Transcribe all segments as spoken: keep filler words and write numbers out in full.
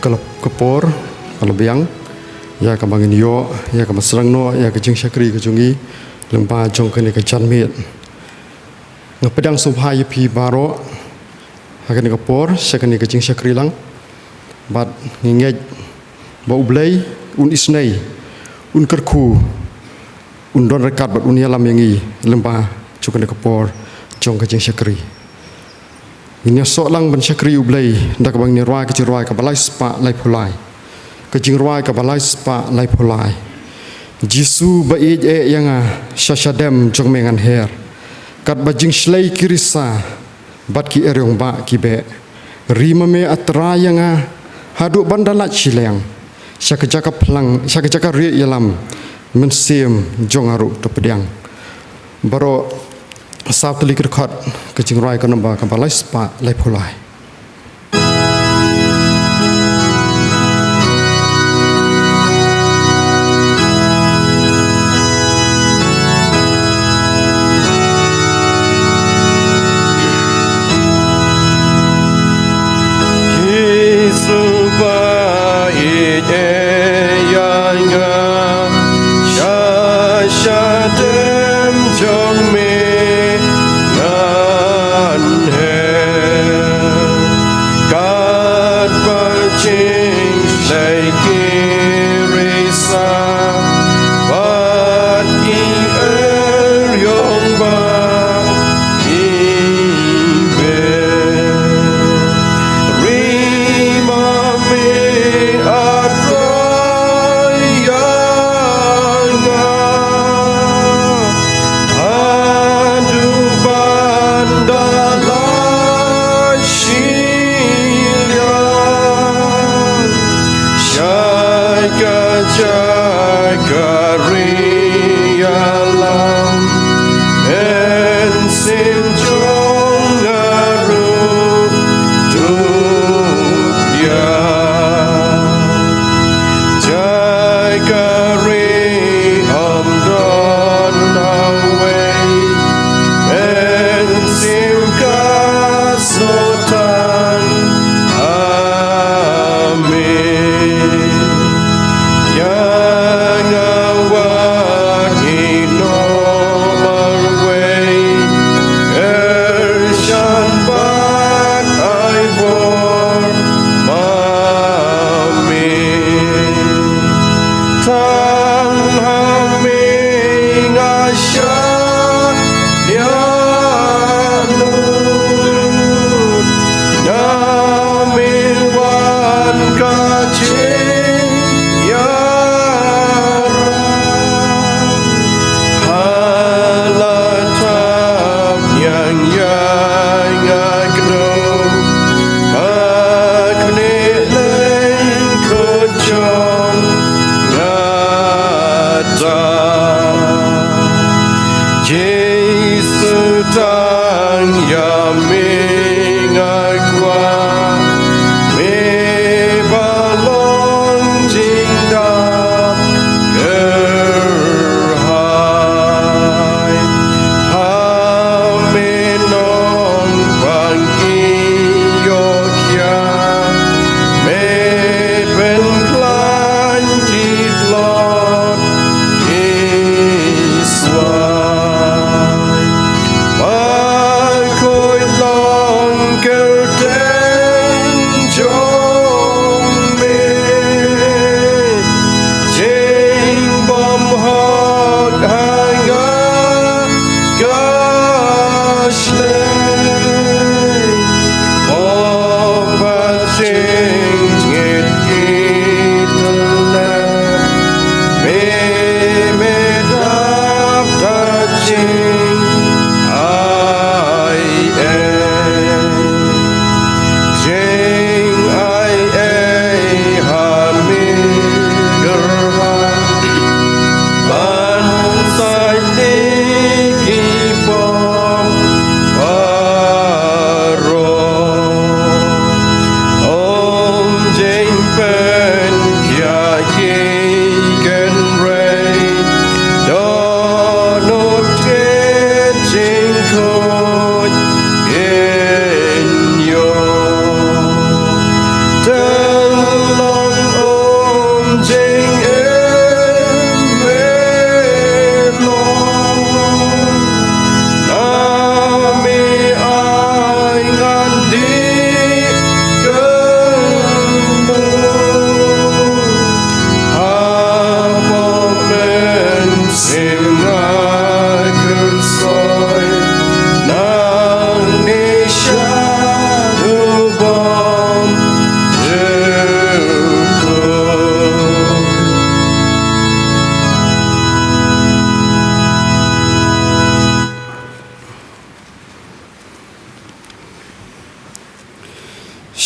Ka la, ka por ka la biang ïa kaba ngin ïoh ïa kaba sdang noh ïa ka jingshakri ka jong ngi lyngba jong kane ka janmiet. Nga pdiang sngewbha ïa phi baroh ha kane ka por sha kane ka jingshakri lang. Bad ngi ngeit ba U Blei un isynei, un kyrkhu, un don ryngkat bad un ïalam ïa ngi lyngba jong kane ka por jong ka jingshakri. Ngin ïasoh lang ban shakri U Blei da kaba ngin rwai ka jingrwai kaba lai spah laiphew lai. Ka jingrwai kaba lai spah laiphew lai. Jisu ba ïeit eh ïa nga, sha shadem jong me ngan her. Katba jingshlei ki risa bad ki eriong bah ki beh. Ri ma me, A Trai, ïa nga haduh ban da lait shiliang sha ka jaka phlang, sha ka jaka rieh ïalam mynsiem jong nga ruh to pdiang. Baroh saw tylli ki dkhot, ka jingrwai ka nombar kaba lai spah laiphew lai. Jisu ba ïeit eh ïa nga, sha shadem jong me ngan her. Katba jingshlei ki risa bad ki eriong bah ki beh. Ri ma me, A Trai, ïa nga haduh ban da lait shiliang sha ka jaka rieh ïalam mynsiem jong nga ruh to pdiang. Jaka rieh ym don hawei, mynsiem ka sngewtang ha me. Ïa nga wat ïehnoh marwei, kyrshan bad ai bor ma me. Tang ha me nga shaniah lut, na me wan ka jingïarap. Ha la thap ñiang ïa nga kdew, ha khlieh lynkhot jong nga ta. Jisu, tang ïa me nga kwah, me ba long jingdap kyrhai. Ha me nongpang ki ïoh khia, me pynkhlaiñ ki tlot ki swai. Ba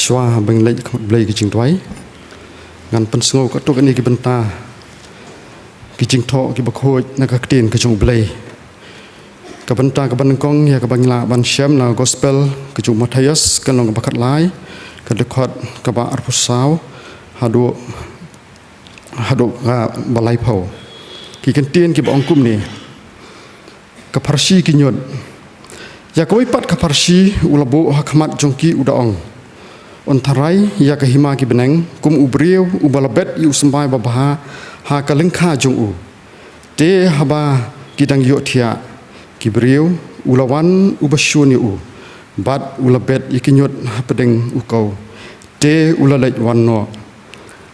Shuwa ban leit khmat Blei ka jingduwai, ngan pynsngew katto katne ki bynta ki jingthoh kiba khuid na ka ktien ka jong U Blei. Ka bynta kaba nyngkong ïa kaba ngi lah ban shem na gospel ka jong u Mathaios, ka lynnong kaba khatlai, ka dkhot kaba arphew saw haduh haduh kaba laiphew. Ki kyntien kiba ong kumne. Ka pharshi ki ñiut. Ïa kawei pat ka pharshi u la buh ha khmat jong ki, u da ong, un tharai ïa ka hima ki bneng kum u briew uba la bet ïa u symbai babha ha ka lyngkha jong u. Te haba ki dang ïohthiah ki briew, u la wan uba shun ïa u, bad u la bet ïa ki ñiut hapdeng u kow, te u la leit wan noh.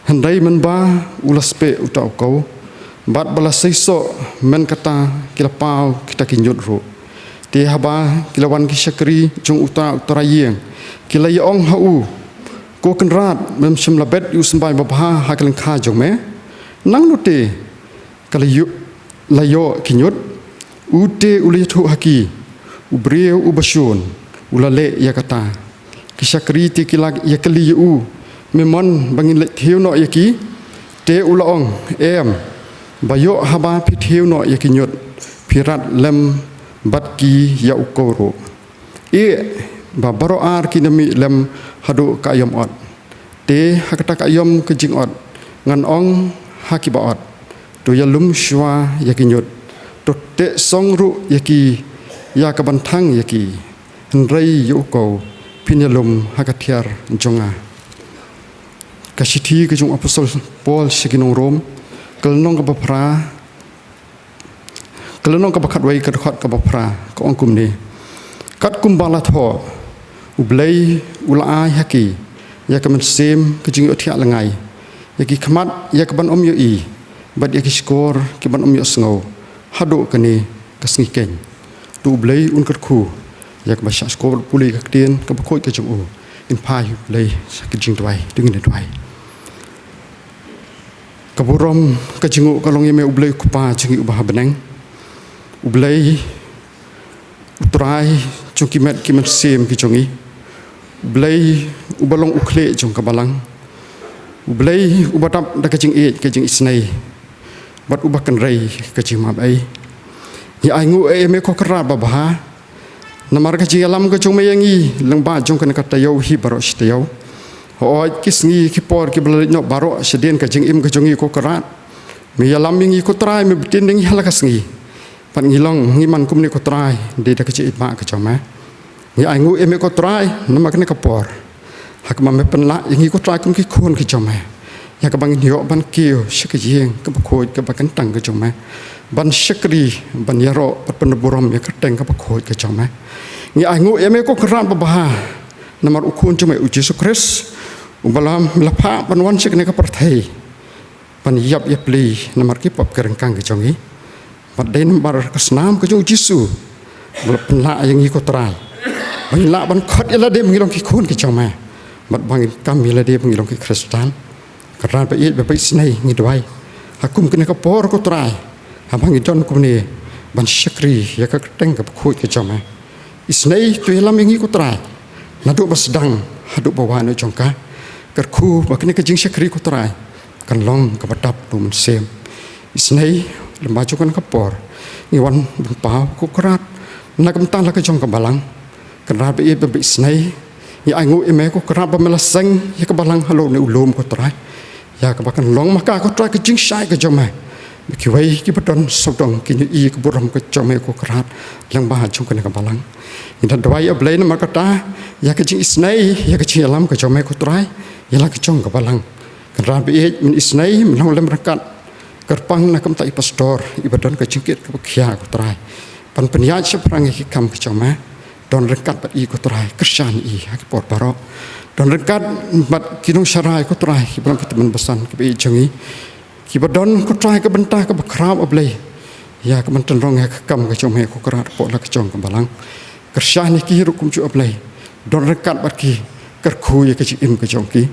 Hynrei mynba u la speh uta u kow, bad ba la seisoh, mynta ki la paw kita ki ñiut ruh. Te haba ki la wan ki shakri jong uta u trai ïing, ki la ïa ong ha u, ko kynrad, mem shym la bet ïa u symbai babha ha ka lyngkha jong me? Nangno te ka la ïoh, la ïoh ki ñiut? U te u la ïathuh ha ki, u briew uba shun u la leh ïa kata. Ki shakri te ki la ïa kylli ïa u, me mon ba ngin leit thiaw noh ïa ki? Te u la ong, em, ba ïoh haba phi thiaw noh ïa ki ñiut, phi rat lem bad ki ïa u kow ruh. Ïeh, ba baroh ar ki na mih lem haduh ka aïom ot. Te ha kata ka aïom ka jingot ngan ong ha kiba ot, to ïalum shuwa ïa ki ñiut, to teh song ruh ïa ki ïa kaban thang ïa ki. Hynrei ïa u kow phin ïalum ha ka thiar jong nga. Ka shithi ka jong u Apostol Paul sha ki nong Rom, ka lynnong kaba phra, ka lynnong kaba khatwei, ka dkhot kaba phra, ka ong kumne. Katkum ba la thoh, U Blei u la ai ha ki ïa ka mynsiem ka jingïohthiah lyngngai, ïa ki khmat ïa kaban ym ïohi, bad ïa ki shkor kiban ym ïohsngew, haduh kane ka sngi keiñ. To U Blei un kyrkhu ïa kaba shah shkor pule ka ktien kaba khuid ka jong u. Ngin phai ha U Blei sha ka jingduwai, to ngin duwai. Ka burom ka jingnguh ka long ïa me U Blei U Kpa jong ngi uba ha bneng. U Blei U Trai jong ki met ki mynsiem ki jong ngi. U Blei uba long u khlieh jong ka balang. U Blei uba dap da ka jingïeit ka jingisynei, bad uba kynrei ka jingmap ei. Ngi ainguh ïa me ko Kynrad babha, namar ka jingïalam ka jong me ïa ngi lyngba jong kane ka taïew hi baroh shi taïew. Hooid, ki sngi ki por kiba la leit noh baroh shadien ka jingim ka jong ngi ko Kynrad, me ïalam ïa ngi ko Trai, me btin ïa ngi ha la ka sngi. Bad ngi long ngi man kumne ko Trai, dei da ka jingïeit ka jong me. Ngi ainguh ïa me ko Trai namar kane ka por ha kaba me pynlah ïa ngi ko Trai kum ki khun ki jong me, ïa kaba ngin ïoh ban kiew sha ka ïing kaba khuid kaba kyntang ka jong me, ban shakri, ban ïaroh bad pynburom ïa ka kyrteng kaba khuid ka jong me. Ngi ainguh ïa me ko Kynrad babha namar u Khun jong me u Jisu Khrist, uba la phah ban wan sha kane ka pyrthei ban ïap ïapli namar ki pop ki ryngkang ki jong ngi. Bad dei namar ka snam ka jong u Jisu ba la pynlah ïa ngi ko Trai, ba ngin lah ban khot ïa lade ba ngi long ki khun ki jong me, bad ba ngin kam ïa lade ba ngi long ki Khristan. Kynrad ba ïeit bad ba isynei, ngi duwai ha kum kane ka por ko Trai, haba ngi don kumne ban shakri ïa ka kyrteng kaba khuid ka jong me. Isynei, to ïalam ïa ngi ko Trai, naduh ba sdang haduh ba wan u jong ka. Kyrkhu ba kane ka jingshakri ko Trai kan long kaba dap da u Mynsiem. Isynei, lyngba jong kane ka por ngi wan ban paw ko Kynrad na ka bynta la ka jong ka balang. Kynrad ba ïeit bad ba isynei, ngi ainguh ïa me ko Kynrad ba me la seng ïa ka balang halor une u lum ko Trai, ïa kaba kan long ma ka ko Trai ka jingshai ka jong me, ba kiwei kiba don sawdong kin ïohi ïa ka burom ka jong me ko Kynrad lyngba jong kane ka balang. Ngi da duwai ïa Blei namar kata, ïa ka jingisynei, ïa ka jingïalam ka jong me ko Trai ïa la ka jong ka balang. Kynrad ba ïeit, men isynei, men long lem ryngkat, kyrpang na ka bynta i pastor iba don ka jingkit kaba khia ko Trai, ban pynïaid shaphrang ïa ki kam ki jong me. Don ryngkat bad i ko Trai, kyrshan ïa i ha ki por baroh. Don ryngkat bad ki nongsharai ko Trai, kiba long ki tymmen basan kiba ïeit jong i, kiba don ko Trai ka bynta kaba khraw, A Blei, ïa ka ban tynrong ïa ka kam ka jong me ko Kynrad hapoh la ka jong ka balang. Kyrshan ïa ki ruh kumjuh, A Blei. Don ryngkat bad ki, kyrkhu ïa ka jingim ka jong ki.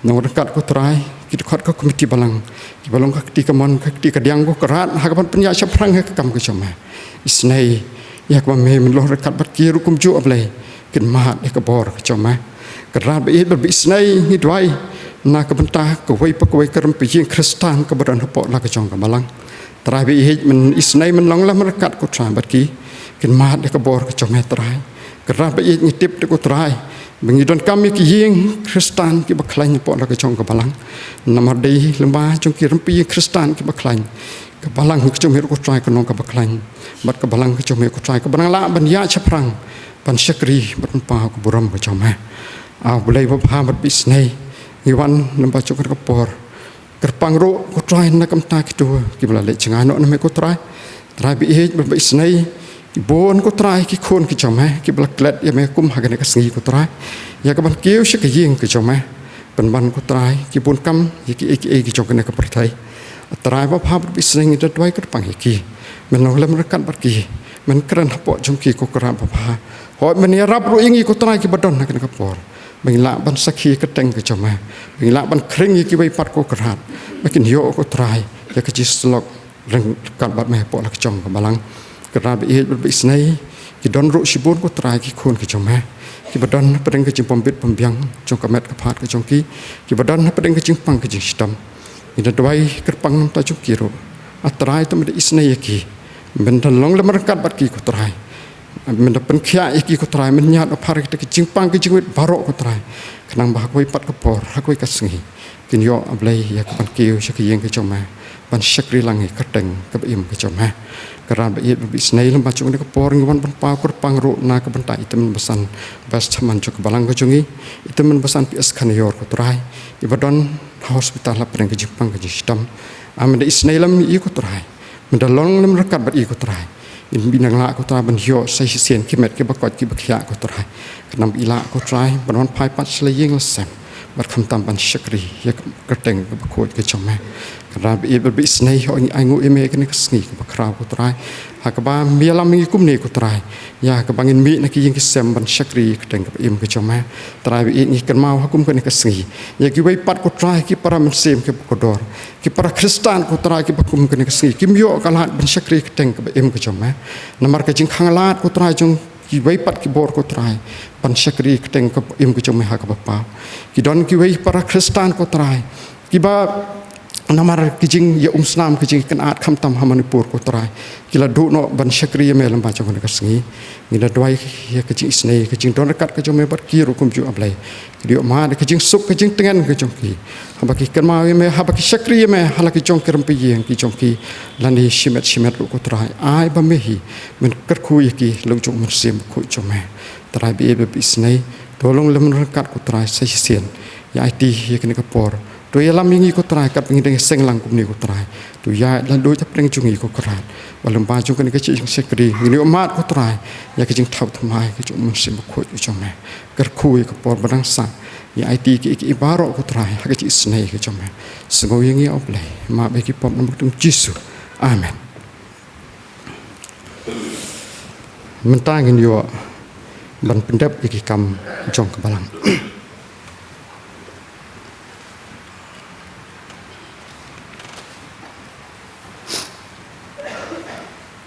Nang ryngkat ko Trai ki dkhot ka komiti balang, kiba long ka kti kamon ka kti kadiang ko Kynrad, ha ka ban pynïaid shaphrang ïa ka kam ka jong me. Isynei, ïa kaba me men long ryngkat bad ki ruh kumjuh, A Blei, kin mad ïa ka bor ka jong me. Kynrad ba ïeit bad ba isynei ngi duwai na ka bynta kawei pa kawei ka rympei ïing Khristan kaba don hapoh la ka jong ka balang. Trai ba ïeit, men isynei men long lem ryngkat ko Trai bad ki, kin mad ïa ka bor ka jong me Trai. Kynrad ba ïeit, ngi tip te ko Trai ba ngi donkam ïa ki ïing Khristan kiba khlaiñ hapoh la ka jong ka balang. Namar dei lyngba jong ki rympei ïing Khristan kiba khlaiñ, ka balang ka jong me ko Trai kan long kaba khlaiñ, bad ka balang ka jong me ko Trai kaba nang lah ban ïaid shaphrang ban shakri bad pynpaw ka burom ka jong me. A Blei babha bad ba isynei, ngi wan lyngba jong kane ka por, kyrpang ruh ko Trai na ka bynta kito kiba la leit jngai noh na me ko Trai. Trai ba ïeit bad ba isynei, ki bun ko Trai ki khun ki jong me kiba la klet ïa me kum ha kane ka sngi ko Trai, ïa kaban kiew sha ka ïing ka jong me, pynban ko Trai ki bun kam ïa kiei kiei ki jong kane ka pyrthei. A Trai babha bad ba isynei, ngi da duwai kyrpang ïa ki, men long lem ryngkat bad ki, men kren hapoh jong ki ko Kynrad babha. Hooid, men ïarap ruh ïa ngi ko Trai kiba don ha kane ka por, ba ngin lah ban sakhi ïa ka kyrteng ka jong me, ba ngin lah ban khring ïa kiwei pat ko Kynrad, ba kin ïoh ko Trai ïa ka jingsyllok ryngkat bad me hapoh la ka jong ka balang. Kynrad ba ïeit bad ba isynei, ki don ruh shibun ko Trai ki khun ki jong me kiba don hapdeng ka jingbym bit bym biang jong ka met ka phad ka jong ki, kiba don hapdeng ka jingpang ka jingshitom. Ngi da duwai kyrpang na ka bynta jong ki ruh. A Trai, to men da isynei ïa ki, men da long lem ryngkat bad ki ko Trai, men da pynkhiah ïa ki ko Trai, men ñiad, oh, phar kita ki jingpang ki jingwit baroh ko Trai, khnang ba ha kawei pat ka por, ha kawei ka sngi, kin ïoh, A Blei, ïa kaban kiew sha ka ïing ka jong me, ban shakri lang ïa ka kyrteng kaba im ka jong me. Kynrad ba ïeit bad ba isynei, lyngba jong kane ka por ngi wan ban paw kyrpang ruh na ka bynta i tymmen basan Best Thaman jong ka balang ka jong ngi, i tymmen basan P S Khanior ko Trai, iba don ha hospital hapdeng ka jingpang ka jingshitom. A men da isynei lem ïa i ko Trai, men da long lem ryngkat bad i ko Trai. Ngin ym nang lah ko Trai ban ïoh sa shisien ki met kiba koit kiba khiah ko Trai, khnang ba i lah ko Trai ban wan phai pat sha la ïing la sem, bad khamtam ban shakri ïa ka kyrteng kaba khuid ka jong me. Kynrad ba ïeit bad ba isynei, hooid, ngi ainguh ïa me kane ka sngi kaba khraw ko Trai, ha kaba me ïalam ïa ngi kumne ko Trai, ïa kaba ngin mih na ki ïing ki sem ban shakri ïa ka kyrteng kaba im ka jong me. Trai ba ïeit, ngi kynmaw ha kum kane ka sngi ïa kiwei pat ko Trai ki para mynsiem kiba kordor, ki para Khristan ko Trai kiba kum kane ka sngi kim ïoh ka lad ban shakri ïa ka kyrteng kaba im ka jong me, namar ka jingkhang lad ko Trai jong kiwei pat ki bor ko Trai ban shakri ïa ka kyrteng kaba im ka jong me ha kaba paw. Ki don kiwei para Khristan ko Trai kiba, namar ki jingïaumsnam, ki jingkynad khamtam ha Manipur ko Trai, ki la duh noh ban shakri ïa me lyngba jong kane ka sngi. Ngi da duwai ïa ka jingisynei, ka jingdon ryngkat ka jong me bad ki ruh kumjuh, A Blei, ki ïoh mad ïa ka jingsuk ka jingtngen ka jong ki, haba ki kynmaw ïa me, haba ki shakri ïa me ha la ki jong ki rympei ïing ki jong ki, lane shimet shimet ruh ko Trai, ai ba me hi men kyrkhu ïa ki la u jong u Mynsiem Bakhuid jong me. Trai ba ïeit bad ba isynei, to long lem ryngkat ko Trai sa shisien, ïa aiti ïa kane ka por. To ïalam ïa ngi ko Trai katba ngi dang ïaseng lang kumne ko Trai. To ïaid la duid hapdeng jong ngi ko Kynrad, ba lyngba jong kane ka jingshakri ngin ïoh mad ko Trai ïa ka jingthaw thymmai ka jong u Mynsiem Bakhuid ka jong me. Kyrkhu ïa ka por ba dang sah, ïa aiti kiei kiei baroh ko Trai ha ka jingisynei ka jong me. Sngew ïa ngi, A Blei, map ïa ki pop, ha ka kyrteng u Jisu. Amen. Mynta ngin ïoh ban pyndep ïa ki kam jong ka balang.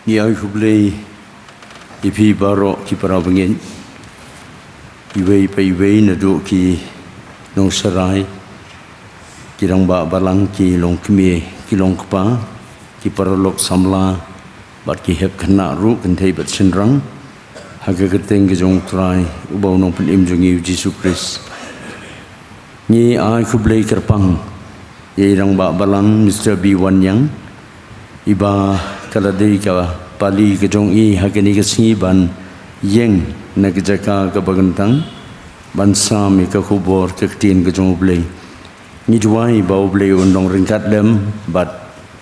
Ngi ai khublei ïa phi baroh ki para bangeit, iwei pa iwei, naduh ki nongsharai, ki rangbah balang, ki longkmie, ki longkpa, ki paralok samla, bad ki hep khynnah ruh, kynthei bad shynrang, ha ka kyrteng ka jong u Trai uba u Nongpynim jong ngi u Jisu Khrist. Ngi ai khublei kyrpang ïa i rangbah balang, Mister B. Wanniang, iba ka la dei ka pali ka jong i ha kane ka sngi ban ïeng na ka jaka kaba kyntang ban sam ïa ka khubor ka ktien ka jong U Blei. Ngi duwai ba U Blei un long ryngkat lem bad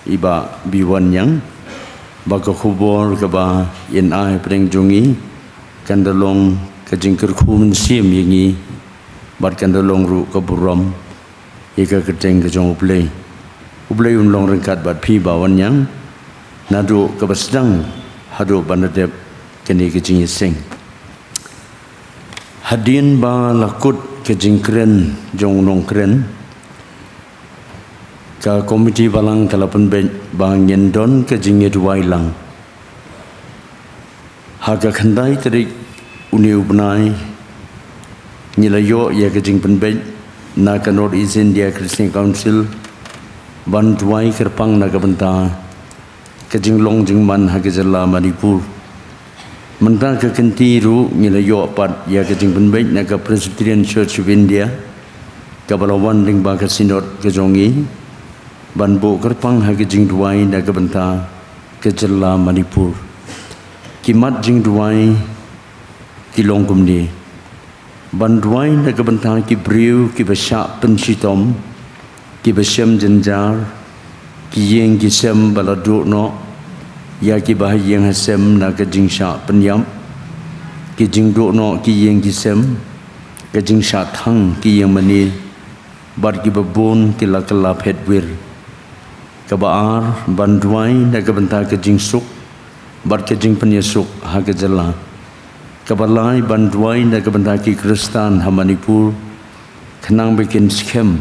i Bah B. Wanniang, ba ka khubor kaba yn ai hapdeng jong i kan da long ka jingkyrkhu mynsiem ïa ngi, bad kan da long ruh ka burom ïa ka kyrteng ka jong U Blei. U Blei un long ryngkat bad phi Bah Wanniang, naduh kaba sdang haduh ban da dep kane ka jingïaseng. Hadien ba la kut ka jingkren jong u nongkren, ka komiti balang ka la pynbeit ba ngin don ka jingïaduwai lang ha ka khyndai tarik une u bnai, Ngi la ïoh ïa ka jingpynbeit na ka North East India Christian Council ban duwai kyrpang na ka bynta ka jinglong jingman ha ka jylla Manipur. Mynta ka kynti ruh ngi la ïoh pat ïa ka jingpynbeit na ka Presbyterian Church of India, kaba la wan lyngba ka Synod ka jong ngi, ban buh kyrpang ha ka jingduwai na ka bynta ka jylla Manipur. Ki mat jingduwai ki long kumne. Ban duwai na ka bynta ki briew kiba shah pynshitom, kiba shem jynjar, ki ïing ki sem ba la duh noh ïa kiba ha ïing ha sem na ka jingshah pynïap, ki jingduh noh ki ïing ki sem, ka jingshah thang ki ïing mane, bad kiba bun ki la kylla phet wir. Kaba ar, ban duwai na ka bynta ka jingsuk bad ka jingpynïasuk ha ka jylla. Kaba lai, ban duwai na ka bynta ki Khristan ha Manipur, khnang ba kin skhem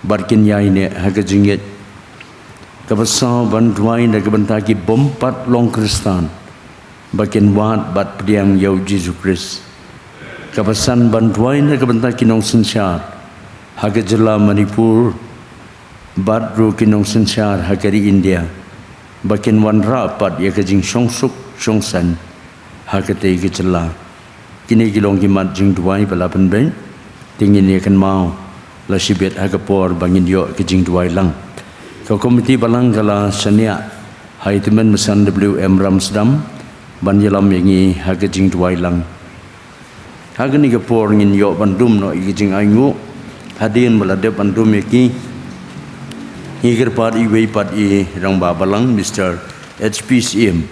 bad kin ïaineh ha ka jingngeit. Kaba saw, ban duwai na ka bynta ki bym pat long Khristan, ba kin wad bad pdiang ïa u Jisu Khrist. Kaba san, ban duwai na ka bynta ki nongsynshar ha ka jylla Manipur bad ruh ki nongsynshar ha ka ri India, ba kin wanrah pat ïa ka jingshongsuk shongsaiñ ha katei ka jylla. Kine ki long ki mat jingduwai ba la pynbeit. Te ngin ïa kynmaw la shibit ha ka por ba ngin ïoh ka jingduwai lang. Ka komiti balang ka la shaniah ha i tymmen basan W M Ramsdam ban ïalam ïa ngi ha ka jingduwai lang. Ha kane ka por ngin ïoh ban dum noh ïa ki jingainguh. Hadien ba la dep ban dum ïa ki, ngi kyrpad iwei pat i rangbah balang, Mister H P Syiem,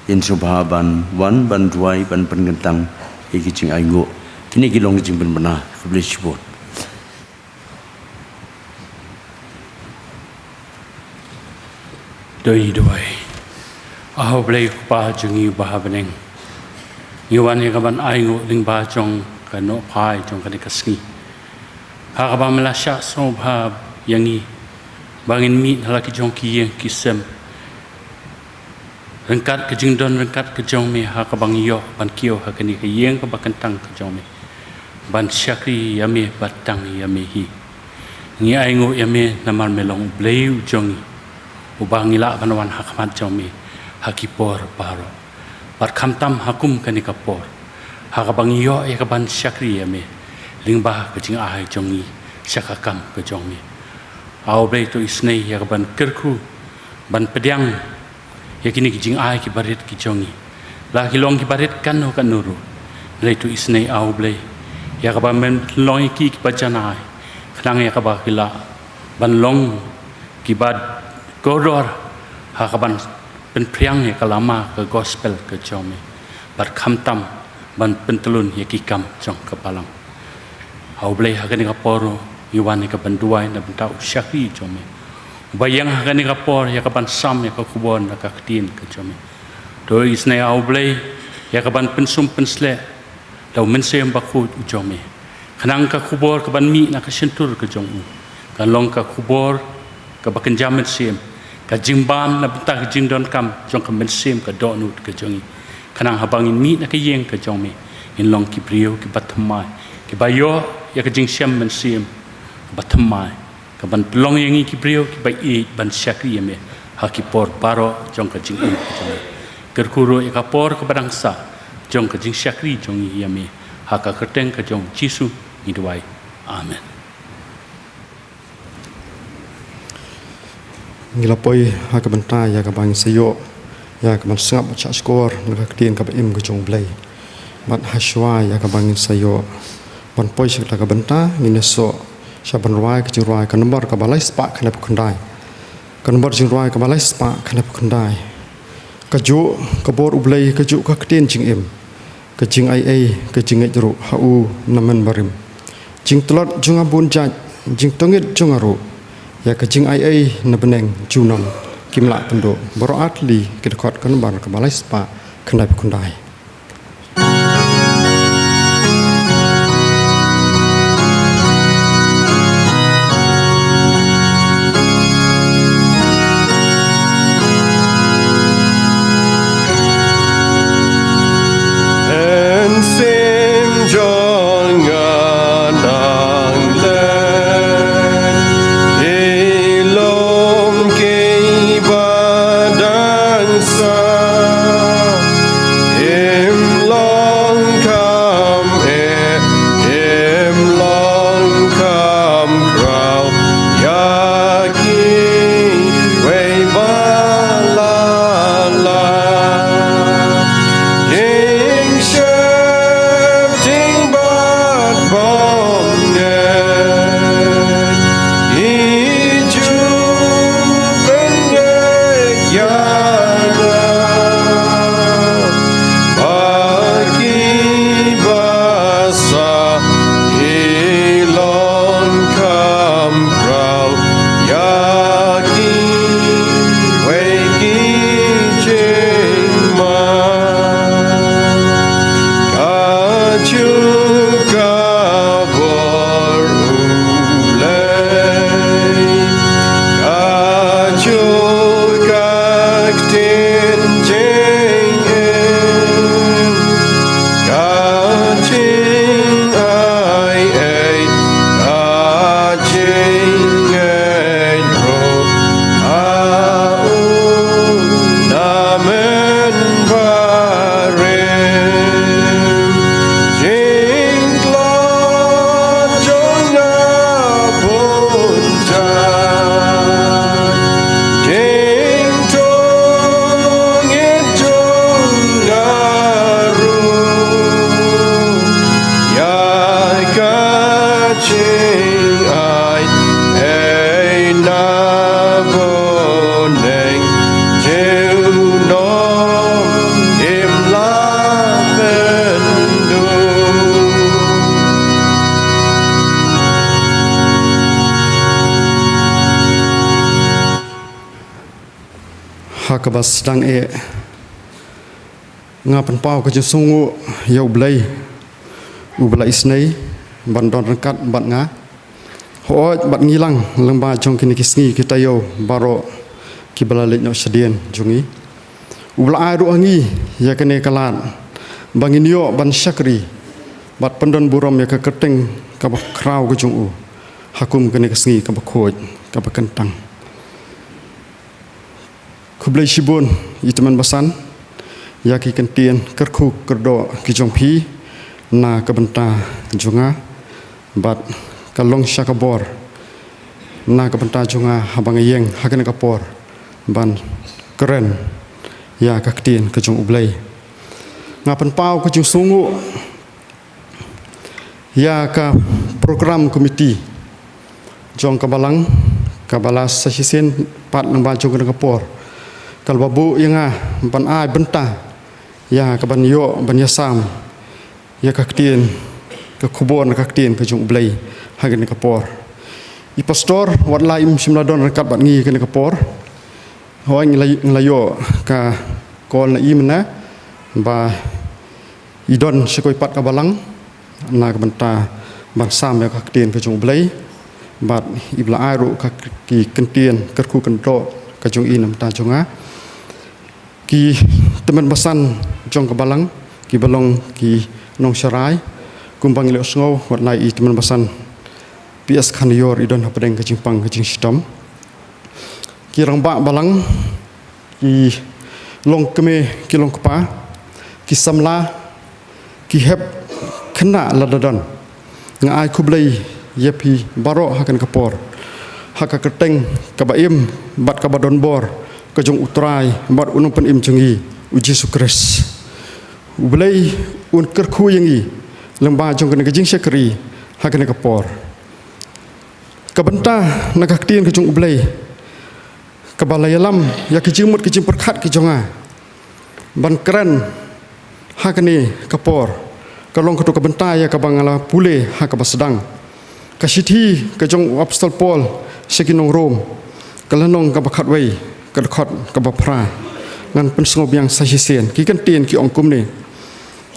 in sngewbha ban wan ban duwai ban pynkyntang ïa ki jingainguh. Kine ki long ki jingpynbna. Khublei shibun. To ngi duwai. A U Blei Kpa jong ngi uba ha bneng, ngi wan ïa ka ban ainguh lyngba jong ka nohphai jong kane ka sngi, ha kaba me la shah sngewbha ïa ngi ba ngin mih na la ki jong ki ïing ki sem ryngkat ka jingdon ryngkat ka jong me, ha kaba ngi ïoh ban kiew ha kane ka ïing kaba kyntang ka jong me, ban shakri ïa me bad tang ïa me hi. Ngi ainguh ïa me namar me long U Blei u jong ngi, uba ngi lah ban wan ha khmat jong me ha ki por baroh, bad khamtam ha kum kane ka por, ha kaba ngi ïoh ïa ka ban shakri ïa me lyngba ka jingai jong ngi sha ka kam ka jong me. A U Blei, to isynei ïa ka ban kyrkhu ban pdiang ïa kine ki jingai kiba rit ki jong ngi, la ki long kiba rit kano kano ruh. Hynrei to isynei, A U Blei, ïa kaba men long ïa ki kiba janai, khnang ïa kaba ki lah ban long kiba kordor ha ka ban pynphriang ïa ka lama ka gospel ka jong me, bad khamtam ban pyntlun ïa ki kam jong ka balang. A U Blei, ha kane ka por ruh ngi wan ïa ka ban duwai na bynta u shakri jong me, uba ïeng ha kane ka por ïa ka ban sam ïa ka khubor na ka ktien ka jong me. To isynei, A U Blei, ïa ka ban pynsum pynsleh da u Mynsiem Bakhuid u jong me, khnang ka khubor ka ban mih na ka shyntur ka jong u kan long ka khubor kaba kynja mynsiem, ka jingbam na bynta ka jingdonkam jong ka mynsiem ka dohnud ka jong ngi, khnang haba ngin mih na ka ïing ka jong me, ngin long ki briew kiba thymmai, kiba ïoh ïa ka jingshem mynsiem kaba thymmai, ka ban pynlong ïa ngi ki briew kiba ïeit ban shakri ïa me ha ki por baroh jong ka jingim ka jong me. Kyrkhu ruh ïa ka por kaba dang sah jong ka jingshakri jong ngi ïa me, ha ka kyrteng ka jong U Jisu ngi duwai. Amen. Ngi la poi ha ka bynta ïa ka ban sa ïoh ïa ka ban sngap bad shah shkor na ka ktien kaba im ka jong U Blei. Bad ha shuwa ïa ka ban sa ïoh ban poi sha kata ka bynta, ngin ïasoh sha ban rwai ka jingrwai ka nombar kaba lai spah khyndai phew khyndai. Ka nombar jingrwai kaba lai spah khyndai phew khyndai. Kajuh ka bor U Blei, kajuh ka ktien jingim, ka jingaiei ka jingngeit ruh ha u namen barim. Jingtlot jong nga bun jait, jingtngit jong nga ruh, ïa ka jingaiei na bneng junom kim lah pynduh. Baroh artylli ki dkhot ka nombar kaba lai spah khyndai phew khyndai. Mynsiem jong nga Ka bor U Blei, ka jong ka ktien jingim, ka jingai ei, ka jingngeit ruh ha U na mynbarim. Jingtlot jong nga bun jait, jingthung ngeit jong nga ruh ïa ka jingai ei na bneng, junom im lah pynduh. Ha kaba sdang eh, nga pynpaw ka jingsngewnguh ïa U Blei uba la isynei ban don ryngkat bad nga. Hooid, bad ngi lang lyngba jong kine ki sngi ki taïew baroh kiba la leit noh shadien jong ngi, uba la ai ruh ha ngi ïa kane ka lad ba ngin ïoh ban shakri bad pyndon burom ïa ka kyrteng kaba khraw ka jong u ha kum kane ka sngi kaba khuid kaba kyntang. Khublei shibun, i tymmen basan, ïa ki kyntien kyrkhu kyrdoh ki jong phi na ka bynta jong nga, bad ka long sha ka bor na ka bynta jong nga haba nga ïeng ha kane ka por ban kren ïa ka ktien ka jong U Blei. Nga pynpaw ka jingsngewnguh ïa ka program committee jong ka balang, kaba la sa shisien pat lyngba jong kane ka por, ka la buh ïa nga ban ai bynta ïa ka ban ïoh ban ïasam ïa ka ktien, ka khubor na ka ktien ka jong U Blei ha kane ka por. I pastor, wat la im shym la don ryngkat bad ngi ha kane ka por, hooid, ngi la, ngi la ïoh ka call na i mynne ba i don sha kawei pat ka balang na ka bynta ban sam ïa ka ktien ka jong U Blei, bad i ba la ai ruh ka, ki kyntien kyrkhu kyrdoh ka jong i na ka bynta jong nga. Ki tymmen basan jong ka balang kiba long ki nongsharai, kumba ngi la ïohsngew, wat la i tymmen basan P S Khanior i don hapdeng ka jingpang ka jingshitom. Ki rangbah balang, ki long kmie, ki long kpa, ki samla, ki hep khynnah lada don, nga ai khublei ïa phi baroh ha kane ka por ha ka kyrteng kaba im bad kaba don bor ka jong U Trai bad U Nongpynim jong ngi, U Jisu Khrist. U Blei un kyrkhu ïa ngi lyngba jong kane ka jingshakri ha kane ka por. Ka bynta na ka ktien ka jong U Blei kaba la ïalam ïa ka jingmut ka jingpyrkhat ka jong nga ban kren ha kane ka por, ka long kato ka bynta ïa kaba nga la pule ha kaba sdang, ka shithi ka jong u Apostol Paul sha ki nong Rom, ka lynnong kaba khatwei, ka dkhot kaba phra. Ngan pynsngew biang sa shisien. Ki kyntien ki ong kumne: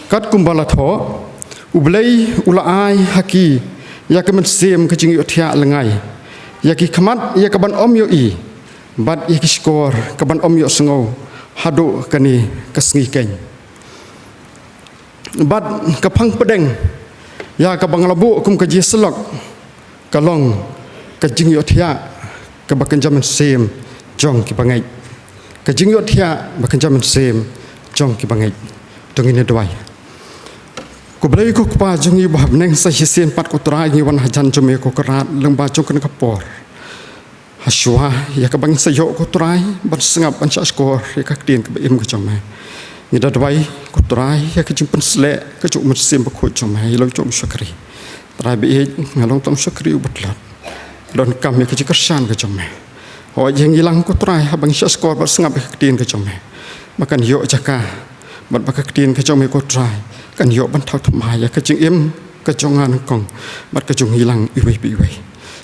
Kat kumba la thoh, U Blei u la ai ha ki ïa ka mynsiem ka jingïohthiah lyngngai ïa ki khmat ïa ka ban ym ïohi, bad ïa ki shkor ka ban ym ïohsngew haduh kane ka sngi keiñ. Bad ka phang pdeng ïa kaba nga la buh kum ka jingïasyllok ka long ka jingïohthiah kaba kynja mynsiem jong ki bangeit. Ka jingïohthiah ba kynja mynsiem jong ki bangeit. To ngin ïa duwai. Ko Blei ko Kpa jong ngi ba ha bneng, sa shisien pat ko Trai ngi wan hajan jong me ko Kynrad lyngba jong kane ka por. Hashwa ïa kaba ngin sa ïoh ko Trai ban sngap ban shahshkor ïa ka ktien kaba im ka jong me, ngi da duwai ko Trai ïa ka jingpynsleh ka jong u Mynsiem Bakhuid jong me ïa la u jong u shakri. Trai baieit, nga long tang u shakri uba tlot, donkam ïa ka jingkyrshan ka jong me. Hooid, ïa ngi lang ko Trai haba ngi shahshkor bad sngap ïa ka ktien ka jong me, ba kan ïoh jaka, bad ba ka ktien ka jong me ko Trai kan ïoh ban thaw thymmai ïa ka jingim ka jong nga nyngkong bad ka jong ngi lang iwei pa iwei.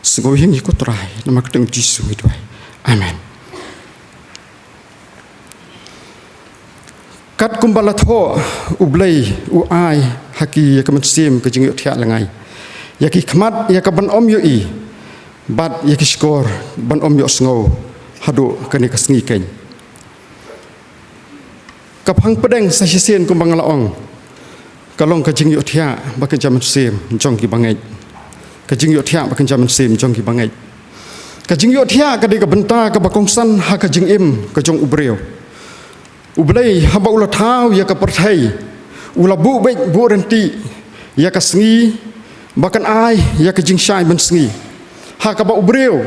Sngew ïa ngi ko Trai, namar ka kyrteng u Jisu ngi duwai. Amen. Kat kumba la thoh, U Blei u ai ha ki ïa ka mynsiem ka jingïohthiah lyngai, ïa ki khmat ïa ka ban ym ïohi, bad ïa ki shkor ban ym ïohsngew haduh kane ka sngi keiñ. Ka phang pdeng sa shisien kumba nga la ong, ka long ka jingïohthiah ba kynja mynsiem jong ki bangeit. Ka jingïohthiah ba kynja mynsiem jong ki bangeit. Ka jingïohthiah ka dei ka bynta kaba kongsan ha ka jingim ka jong u briew. U Blei haba u la thaw ïa ka pyrthei, u la buh beit buh ryntih ïa ka sngi ba kan ai ïa ka jingshai mynsngi, ha kaba u briew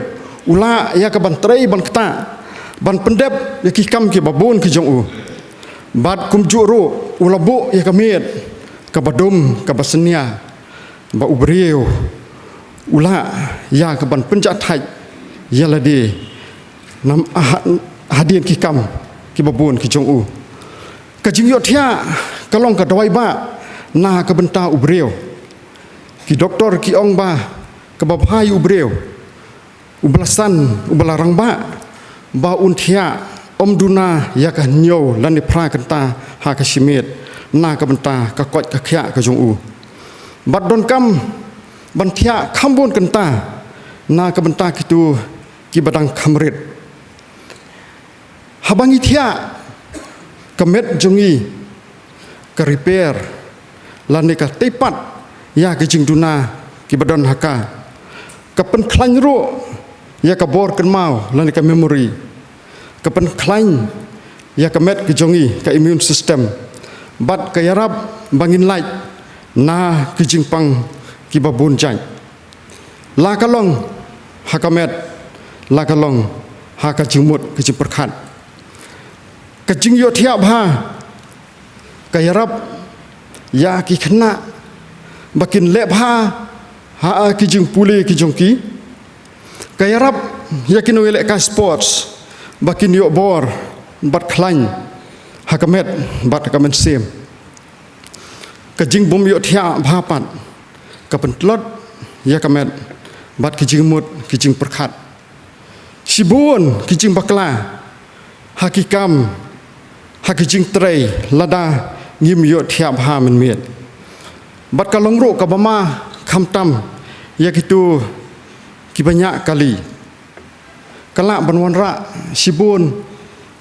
u lah ïa ka ban trei ban ktah, ban pyndep ïa ki kam kiba bun ki jong u. Bad kumjuh ruh u la buh ïa ka miet kaba dum kaba synñia, ba u briew u lah ïa ka ban pynjahthait ïa lade nam ha-, hadien ki kam kiba bun ki jong u. Ka jingïohthiah ka long ka dawai bah na ka bynta u briew. Ki doktor ki ong ba kaba bha ïa u briew uba la san, uba la rangbah, ba un thiah ym duna ïa ka hynñiew lane phra kynta ha ka shi miet, na ka bynta ka koit ka khiah ka jong u. Bad donkam ban thiah kham bun kynta na ka bynta kito kiba dang kham rit. Haba ngi thiah, ka met jong ngi ka repair lane ka tei pat ïa ka jingduna kiba don ha ka. Ka pynkhlaiñ ruh ïa ka bor kynmaw lane ka memory. Ka pynkhlaiñ ïa ka met ka jong ngi, ka immune system. Bad ka ïarap ba ngin lait na ka jingpang kiba bun jait. La ka long ha ka met, la ka long ha ka jingmut ka jingpyrkhat. Ka jingïohthiah bha ka ïarap ïa ki khynnah ba kin leh bha ha ki jingpule ki jong ki. Ka ïarap ïa ki nongïalehkai sports ba kin ïoh bor bad khlaiñ ha ka met bad ha ka mynsiem. Ka jingbym ïohthiah bha pat ka pyntlot ïa ka met bad ki jingmut ki jingpyrkhat. Shibun ki jingbakla ha ki kam, ha ki jingtrei lada ngim ïohthiah bha mynmiet. Bad ka long ruh kaba ma khamtam ïa kito kiba ñiah kali. Ka lah ban wanrah shibun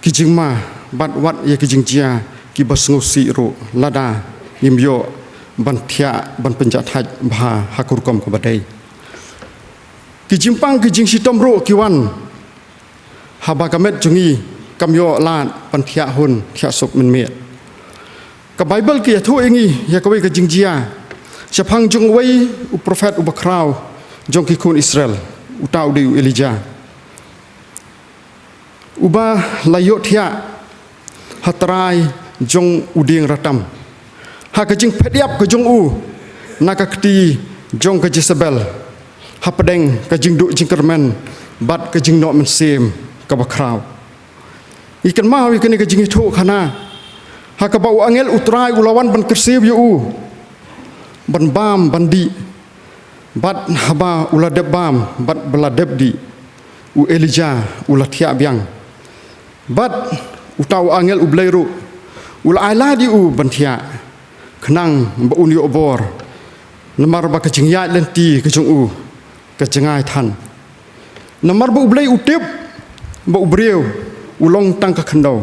ki jingma bad wat ïa ki jingjia kiba sngewsih ruh lada ngim ïoh ban thiah ban pynjahthait bha ha ka rukom kaba dei. Ki jingpang ki jingshitom ruh ki wan haba ka met jong ngi kam ïoh lad ban thiah hun thiah suk mynmiet. Ka Baibl ka ïathuh ïa ngi ïa kawei ka jingjia shaphang jong uwei u prophet uba khraw jong ki khun Israel, uta u dei u Elijah. Uba la ïohthiah ha trai jong u dieng ratam ha ka jingphet ïap ka jong u na ka kti jong ka Jezebel, hapdeng ka jingduh jingkyrmen bad ka jingnoh mynsiem kaba khraw. Ngi kynmaw ïa kane ka jingïathuh khana ha kaba u angel u Trai u la wan ban kyrsiew ïa u ban bam ban dih. Bad haba u la dep bam bad ba la dep dih, u Elijah u la thiah biang. Bad uta u angel U Blei ruh u la ai lad ïa u ban thiah khnang ba un ïoh bor, namar ba ka jingïaid lynti ka jong u ka jngai than. Namar ba U Blei u tip ba u briew u long tang ka khyndew,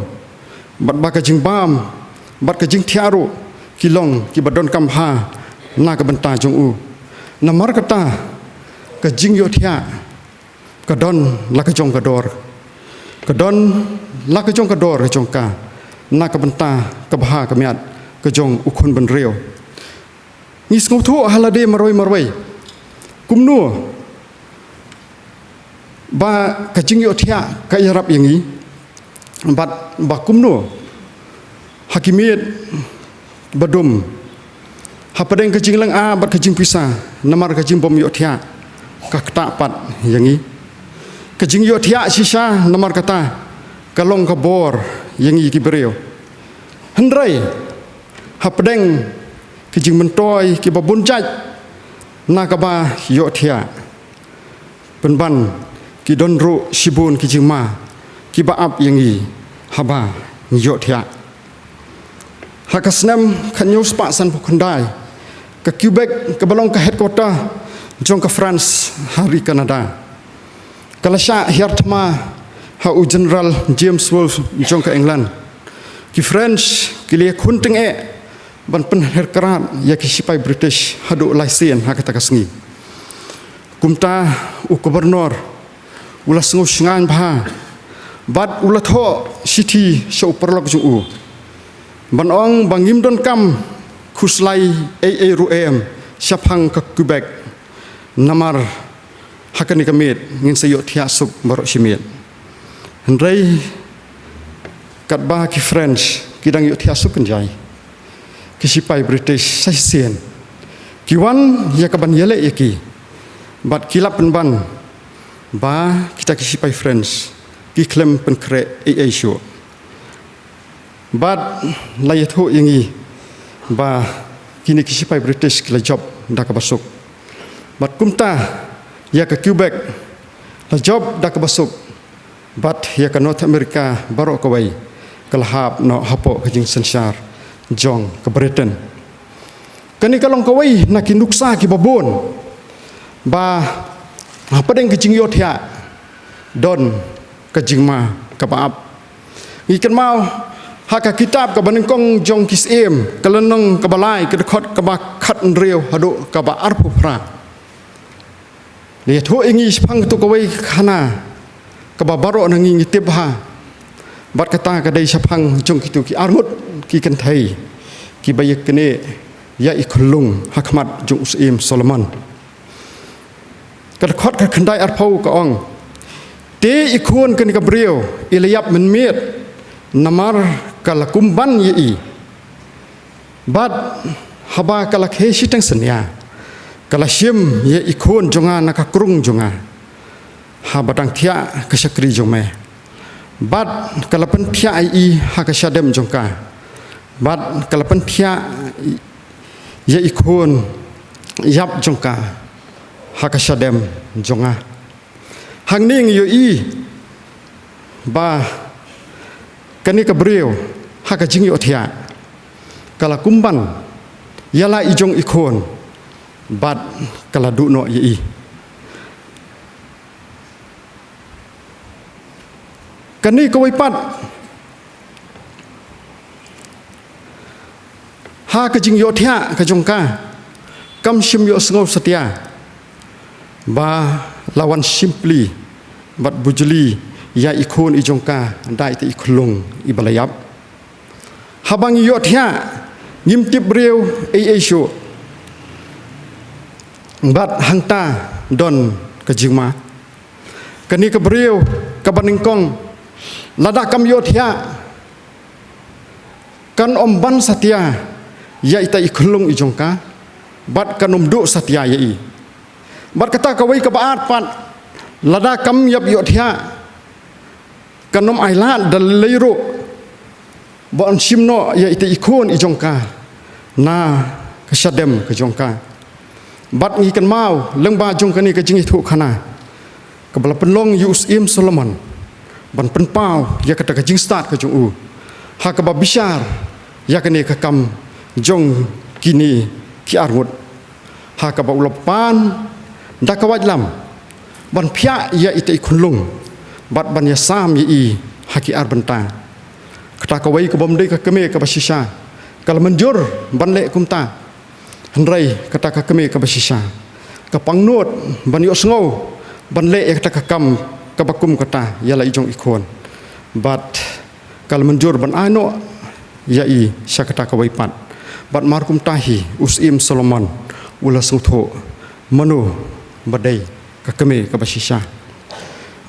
bad ba ka jingbam bad ka jingthiah ruh ki long kiba donkam bha na ka bynta jong u. Namar kata ka jingïohthiah ka don la ka jong ka dor, ka don la ka jong ka dor ka jong ka na ka bynta ka bha ka miat ka jong u khun bynriew. Ngi sngewthuh ha lade marwei marwei kumno ba ka jingïohthiah ka ïarap ïa ngi, bad ba kumno ha ki miet ba dum, hapdeng ka jinglynga bad ka jingpisa, namar ka jingbym ïohthiah ka ktah pat ïa ngi. Ka jingïohthiah shisha namar kata ka long ka bor ïa ngi ki briew. Hynrei hapdeng ki jingmyntoi kiba bun jait na kaba ïohthiah, pynban ki don ruh shibun ki jingma kiba ap ïa ngi haba ngi ïohthiah. Ha ka snem khathynñiew spah sanphew khyndai, ka Quebec kaba long ka headquarter jong ka France ha ri Canada, ka la shah hiar thma ha u General James Wolfe jong ka England. Ki French ki la ïakhun tyngeh ban pynhiar krad ïa ki sipai British haduh lai sien ha kata ka sngi. Kumta u Governor u la sngew shngaiñ bha bad u la thoh shithi sha u paralok jong u ban ong ba ngim donkam khuslai ei ei ruh em shaphang ka Quebec, namar ha kane ka miet ngin sa ïohthiah suk baroh shi miet. Hynrei katba ki French ki dang ïohthiah suk kynjai, ki sipai British sa shisien ki wan ïa ka ban ïaleh ïa ki bad ki la pynban ba kita ki sipai French ki khlem pynkhreh ei ei shuh. Bad la ïathuh ïa ngi ba kine ki sipai British ki la jop da kaba suk. Bad kumta ïa ka Quebec la jop da kaba suk. Bad ïa ka North America baroh kawei ka la hap noh hapoh ka jingsynshar jong ka Britain. Kane ka long kawei na ki nuksa kiba bun ba hapdeng ka jingïohthiah don ka jingma kaba ap. Ngi kynmaw ha ka kitab kaba nyngkong jong ki Syiem, ka lynnong kaba lai, ka dkhot kaba khathynriew haduh kaba arphew phra. La ïathuh ïa ngi shaphang kato kawei ka khana kaba baroh na ngi ngi tip bha. Bad kata ka dei shaphang jong kito ki arngut ki kynthei kiba ïaknieh ïa i khunlung ha khmat jong u Syiem Solomon. Ka dkhot ka khyndai arphew ka ong, te i khun kane ka briew i la ïap mynmiet namar ka la kumban ïa i. Bad haba ka la khie shiteng synñia, ka la shim ïa i khun jong nga na ka krung jong nga, haba dang thiah ka shakri jong me. Bad ka la pynthiah ïa i ha ka shadem jong ka. Bad ka la pynthiah ïa i khun ïap jong ka ha ka shadem jong nga. Hangne ngi ïohi ba kane ka briew ha ka jingïohthiah ka la kumban ïa la i jong i khun bad ka la duh noh ïa i. Kane kawei pat ha ka jingïohthiah ka jong ka, kam shym ïohsngew satia ba la wan shim pli bad bujli ïa i khun i jong ka da ita i khunlung iba la ïap. Haba ngi ïohthiah ngim tip briew ei ei shuh. Bad hangta don ka jingma. Kane ka briew kaba nyngkong, lada kam ïohthiah kan ym ban satia ïa ita i khunlung i jong ka bad kan ym duh satia ïa i. Bad kata kawei kaba ar pat, lada kam ïap ïohthiah kan ym ailad da lei ruh ba yn shim noh ïa ita i khun i jong ka na ka shadem ka jong ka. Bad ngi kynmaw lyngba jong kane ka jingïathuhkhana kaba la pynlong ïa u Syiem Solomon ban pynpaw ïa kata ka jingstad ka jong u ha kaba bishar ïa kane ka kam jong kine ki arngut, ha kaba u la pan da ka waitlam ban phiah ïa ita i khunlung bad ban ïasam ïa i ha ki ar bynta. Kata kawei ka bym dei ka kmie kaba shisha ka la mynjur ban leh kumta. Hynrei kata ka kmie kaba shisha ka pangnud ban ïohsngew ban leh ïa kata ka kam kaba kum kata ïa la i jong i khun. Bad ka la mynjur ban ai noh ïa i sha kata kawei pat. Bad mar kumta hi u Syiem Solomon u la sngewthuh mano ba dei ka kmie kaba shisha.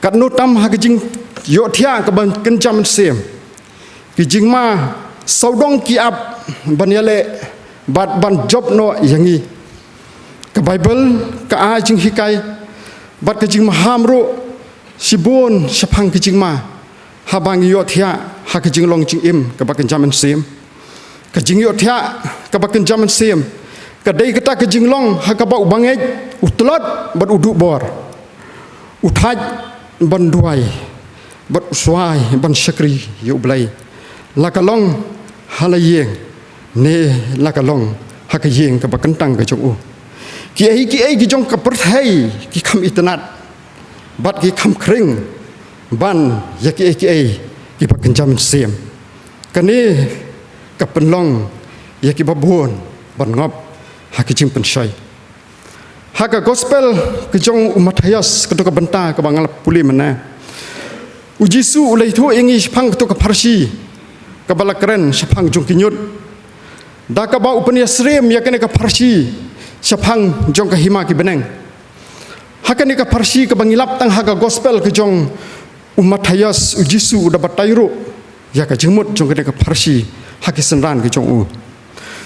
Katno tam ha ka jingïohthiah kaba kynja mynsiem, ki jingma sawdong ki ap ban ïaleh bad ban jop noh ïa ngi. Ka Baibl ka ai jinghikai bad ka jingmaham ruh shibun shaphang ka jingma haba ngi ïohthiah ha ka jinglong jingim kaba kynja mynsiem. Ka jingïohthiah kaba kynja mynsiem ka dei kata ka jinglong ha kaba u bangeit u tlot bad u duh bor, u thait ban duwai bad u swai ban shakri ïa U Blei, la ka long ha la ïing Ne la ka long ha ka ïing kaba kyntang ka jong u. Kiei kiei ki jong ka pyrthei ki kham itynnad bad ki kham khring ban ïa kiei kiei kiba kynja mynsiem. Kane ka pynlong ïa kiba bun ban ngop ha ka jingpynshoi. Ha ka gospel ka jong u Mathaios, kato ka bynta kaba nga la pule mynne, u Jisu u la ïathuh ïa ngi shaphang kato ka pharshi kaba la kren shaphang jong ki ñiut, da kaba u pynïasyriem ïa kane ka pharshi shaphang jong ka hima ki bneng. Ha kane ka pharshi kaba ngi lap tang ha ka gospel ka jong u Mathaios, u Jisu u da batai ruh ïa ka jingmut jong kane ka pharshi ha ki synran ki jong u.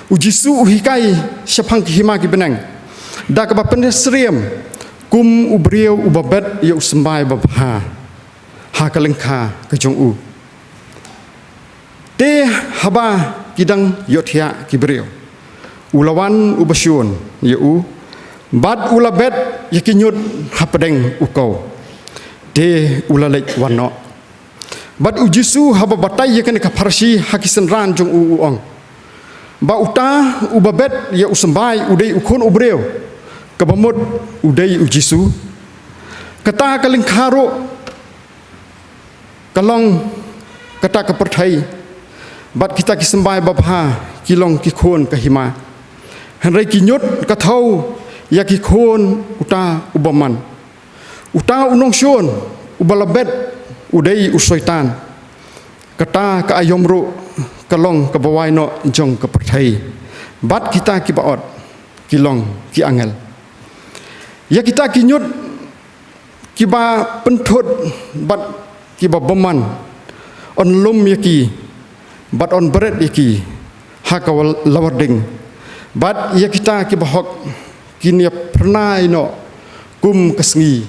U Jisu u hikai shaphang ki hima ki bneng da kaba pynïasyriem kum u briew uba bet ïa u symbai babha ha ka lyngkha ka jong u. Te haba ki dang ïohthiah ki briew, u la wan uba shun ïa u bad u la bet ïa ki ñiut hapdeng u kew. Te u la leit wan noh. Bad u Jisu haba batai ïa kane ka pharshi ha ki synran jong u, u ong ba uta uba bet ïa u symbai u dei u Khun u briew, kaba mut u dei u Jisu. Kata ka lyngkha ruh ka long kata ka pyrthei, bad kita ki symbai babha ki long ki khun ka hima. Hynrei ki ñiut ka thew ïa ki khun uta u bymman. Uta u nongshun uba la bet u dei u Soitan. Kata ka aïom ruh ka long kaba wai noh jong ka pyrthei, bad kita kiba ot ki long ki angel. Ïa kita ki ñiut kiba pynthut bad kiba bymman, yn lum ïa ki bad yn bret ïa ki ha ka lawar ding. Bad ïa kita kiba hok kin ïa phyrnai noh kum ka sngi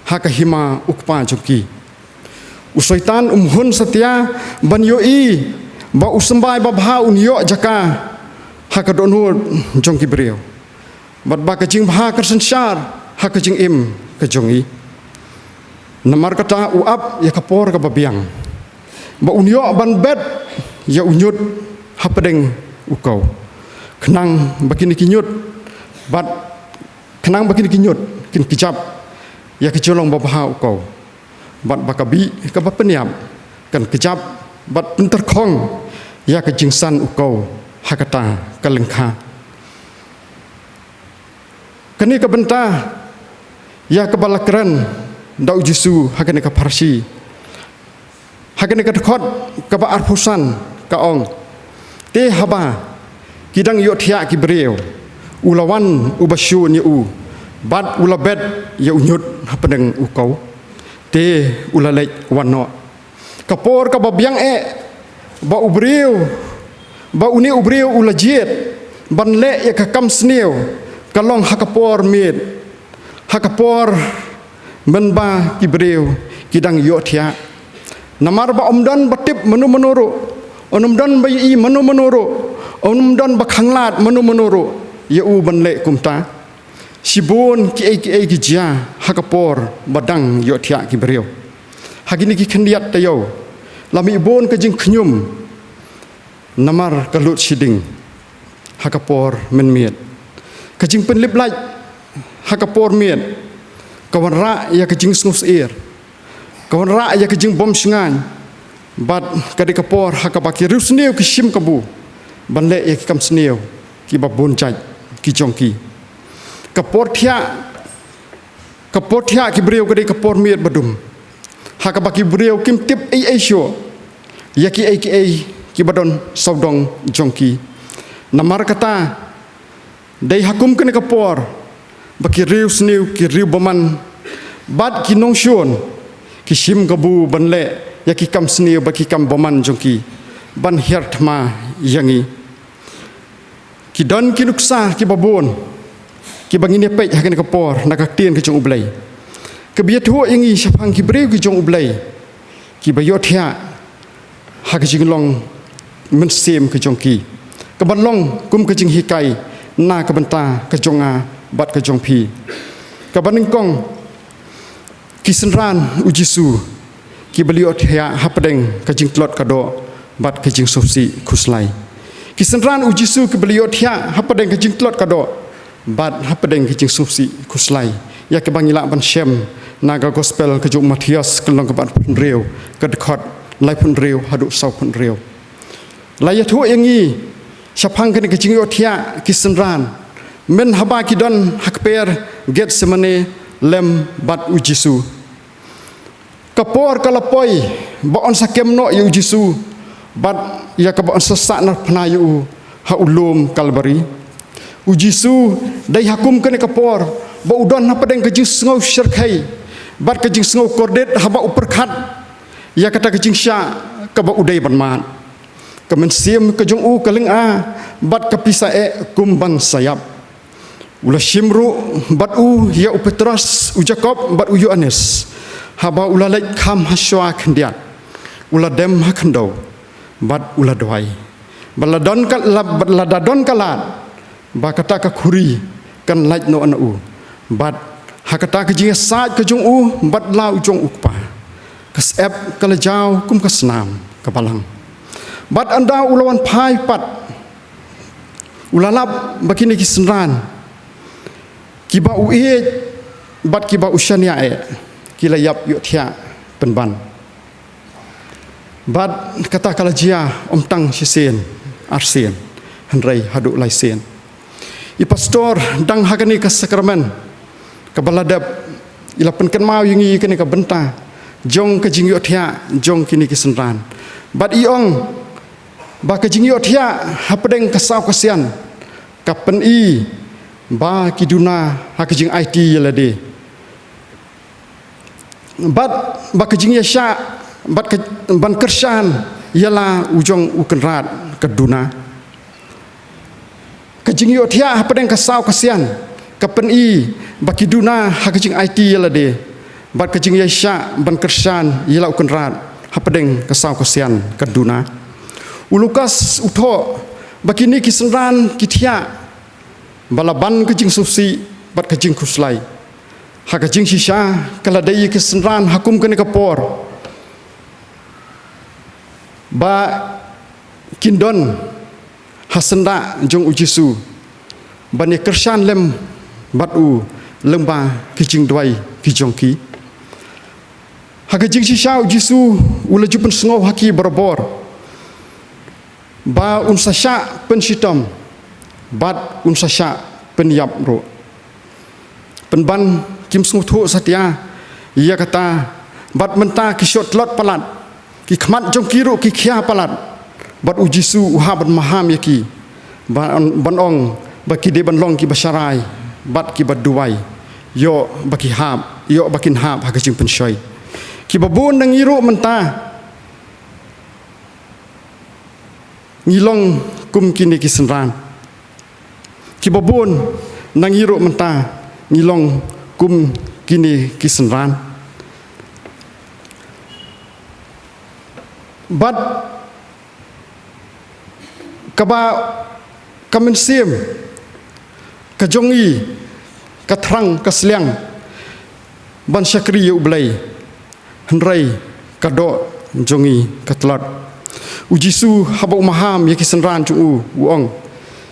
ha ka hima u Kpa jong ki. U Soitan um hun satia ban ïohi ba u symbai babha un ïoh jaka ha ka dohnud jong ki briew, bad ba ka jingbha kan synshar ha ka jingim ka jong ngi. Namar kata u ap ïa ka por kaba biang ba un ïoh ban bet ïa u ñiut hapdeng u kew, khnang ba kine ki ñiut bad khnang ba kine ki ñiut kin kjap ïa ka jinglong babha u kew, bad ba ka bih kaba pynïap kan kjap bad pyntyrkhong ïa ka jingsan u kew ha kata ka lyngkha. Kane ka bynta ïa kaba la kren da u Jisu ha kane ka pharshi, ha kane ka dkhot kaba arphew san ka ong: Te haba ki dang ïohthiah ki briew, u la wan uba shun ïa u bad u la bet ïa u ñiut hapdeng u kew. Te u la leit wan noh. Ka por kaba biang eh ba u briew, ba une u briew u la jied ban leh ïa ka kam sniew ka long ha ka por miet, ha ka por mynba ki briew ki dang ïohthiah. Namar ba ym don ba tip mano mano ruh, ym don ba ïohi mano mano ruh, ym don ba khanglad mano mano ruh ïa u ban leh kumta. Shibun kiei kiei ki jia ha ka por ba dang ïohthiah ki briew. Ha kine ki khyndiat taïew la mih bun ka jingkhñium namar ka lut shading ha ka por mynmiet. Ka jingpynlip lait ha ka por miet ka wanrah ïa ka jingsngewsyier, ka wanrah ïa ka jingbymshngaiñ, bad ka dei ka por ha kaba ki riewsniew ki shim kabu ban leh ïa ki kam sniew kiba bun jait ki jong ki. Ka por thiah, ka por thiah ki briew ka dei ka por miet badum, ha kaba ki briew kim tip ei ei shuh ïa kiei kiei kiba don sawdong jong ki. Namar kata, dei ha kum kane ka por ba ki riewsniew, ki riewbymman bad ki nongshun ki shim kabu ban leh ïa ki kam sniew bad ki kam bymman jong ki ban hiar thma ïa ngi. Ki don ki nuksa kiba bun kiba ngin ïa peit ha kane ka por na ka ktien ka jong U Blei, kaba ïathuh ïa ngi shaphang ki briew ki jong U Blei kiba ïohthiah ha ka jinglong mynsiem ka jong ki, kaba long kum ka jinghikai na ka bynta ka jong nga bad ka jong phi. Kaba nyngkong, ki synran U Jisu kiba la ïohthiah hapdeng ka jingtlot ka doh bad ka jingsngewsih khuslai. Ki synran u Jisu kiba la ïohthiah hapdeng ka jingtlot ka doh bad hapdeng ka jingsngewsih khuslai, ïa kiba ngi lah ban shem na ka gospel ka jong u Mathaios, ka lynnong kaba arphew hynriew, ka dkhot laiphew hynriew haduh sawphew hynriew. La ïathuh ïa ngi shaphang kane ka jingïohthiah ki synran, mynhaba ki don ha kper Gethsemane lem bad u Jisu. Ka por ka la poi ba yn sa kem noh ïa u Jisu bad ïa kaba yn sa sah narphna ïa u ha u lum Kalbari. U Jisu dei ha kum kane ka por ba u don hapdeng ka jingsngew shyrkhei bad ka jingsngew kordit haba u pyrkhat ïa kata ka jingshah kaba u dei ban mad. Ka mynsiem ka jong u ka lynga bad ka pisa eh kum ban sa ïap. U la shim ruh bad u ïa u Petros, u Jakob bad u Ïoannis. Haba u la leit kham ha shuwa khyndiat, u la dem ha khyndew bad u la duwai. Bad la don ka, la, bad la da don ka lad ba kata ka khuri kan lait noh na u. Bad ha kata ka jingïasaid ka jong u bad la u jong u Kpa, ka syep ka la jaw kum ka snam ka balang. Bad ynda u la wan phai pat, u la lap ba kine ki synran kiba u ïeit bad kiba u shaniah eh, ki la ïap ïohthiah pynban. Bad kata ka la jia ym tang shisien, arsien, hynrei haduh laisien. I pastor dang ha kane ka sakramen kaba la dep, i la pynkynmaw ïa ngi kane ka bynta jong ka jingïohthiah jong kine ki synran. Bad i ong ba ka jingïohthiah hapdeng ka saw ka sian ka pyni ba ki duna ha ka jingaiti ïa lade. Bad ba ka jingïaishah bad ka, ban kyrshan ïa la u jong u Kynrad ka duna. Ka jingïohthiah hapdeng ka saw ka sian ka pyni ba ki duna ha ka jingaiti ïa lade bad ka jingïaishah ban kyrshan ïa la u Kynrad hapdeng ka saw ka sian ka duna. U Lukas u thoh ba kine ki synran ki thiah ba la ban ka jingsngewsih bad ka jingkhuslai. Ha ka jingshisha ka la dei ïa ki synran ha kum kane ka por ba kin don ha syndah jong u Jisu ban ïa kyrshan lem bad u lyngba ki jingduwai ki jong ki. Ha ka jingshisha u Jisu u la ju pynsngew ha ki barabor ba un sa shah pynshitom bad un sa shah pynïap ruh. Pynban kim sngewthuh satia ïa kata, bad mynta ki shah tlot palat, ki khmat jong ki ruh ki khia palat. Bad u Jisu u hap ban maham ïa ki ban, ban ong ba ki dei ban long kiba sharai bad kiba duwai. Ïoh ba ki hap, ïoh ba kin hap ha ka jingpynshoi. Kiba bun na ngi ruh mynta ngi long kum kine ki synran. Kiba bun na ngi ruh mynta ngi long kum kine ki synran. Bad kaba ka mynsiem ka jong ngi ka thrang ka sliang ban shakri ïa u Blei, hynrei ka doh jong ngi ka tlot. U Jisu haba u maham ïa ki synran jong u, u ong,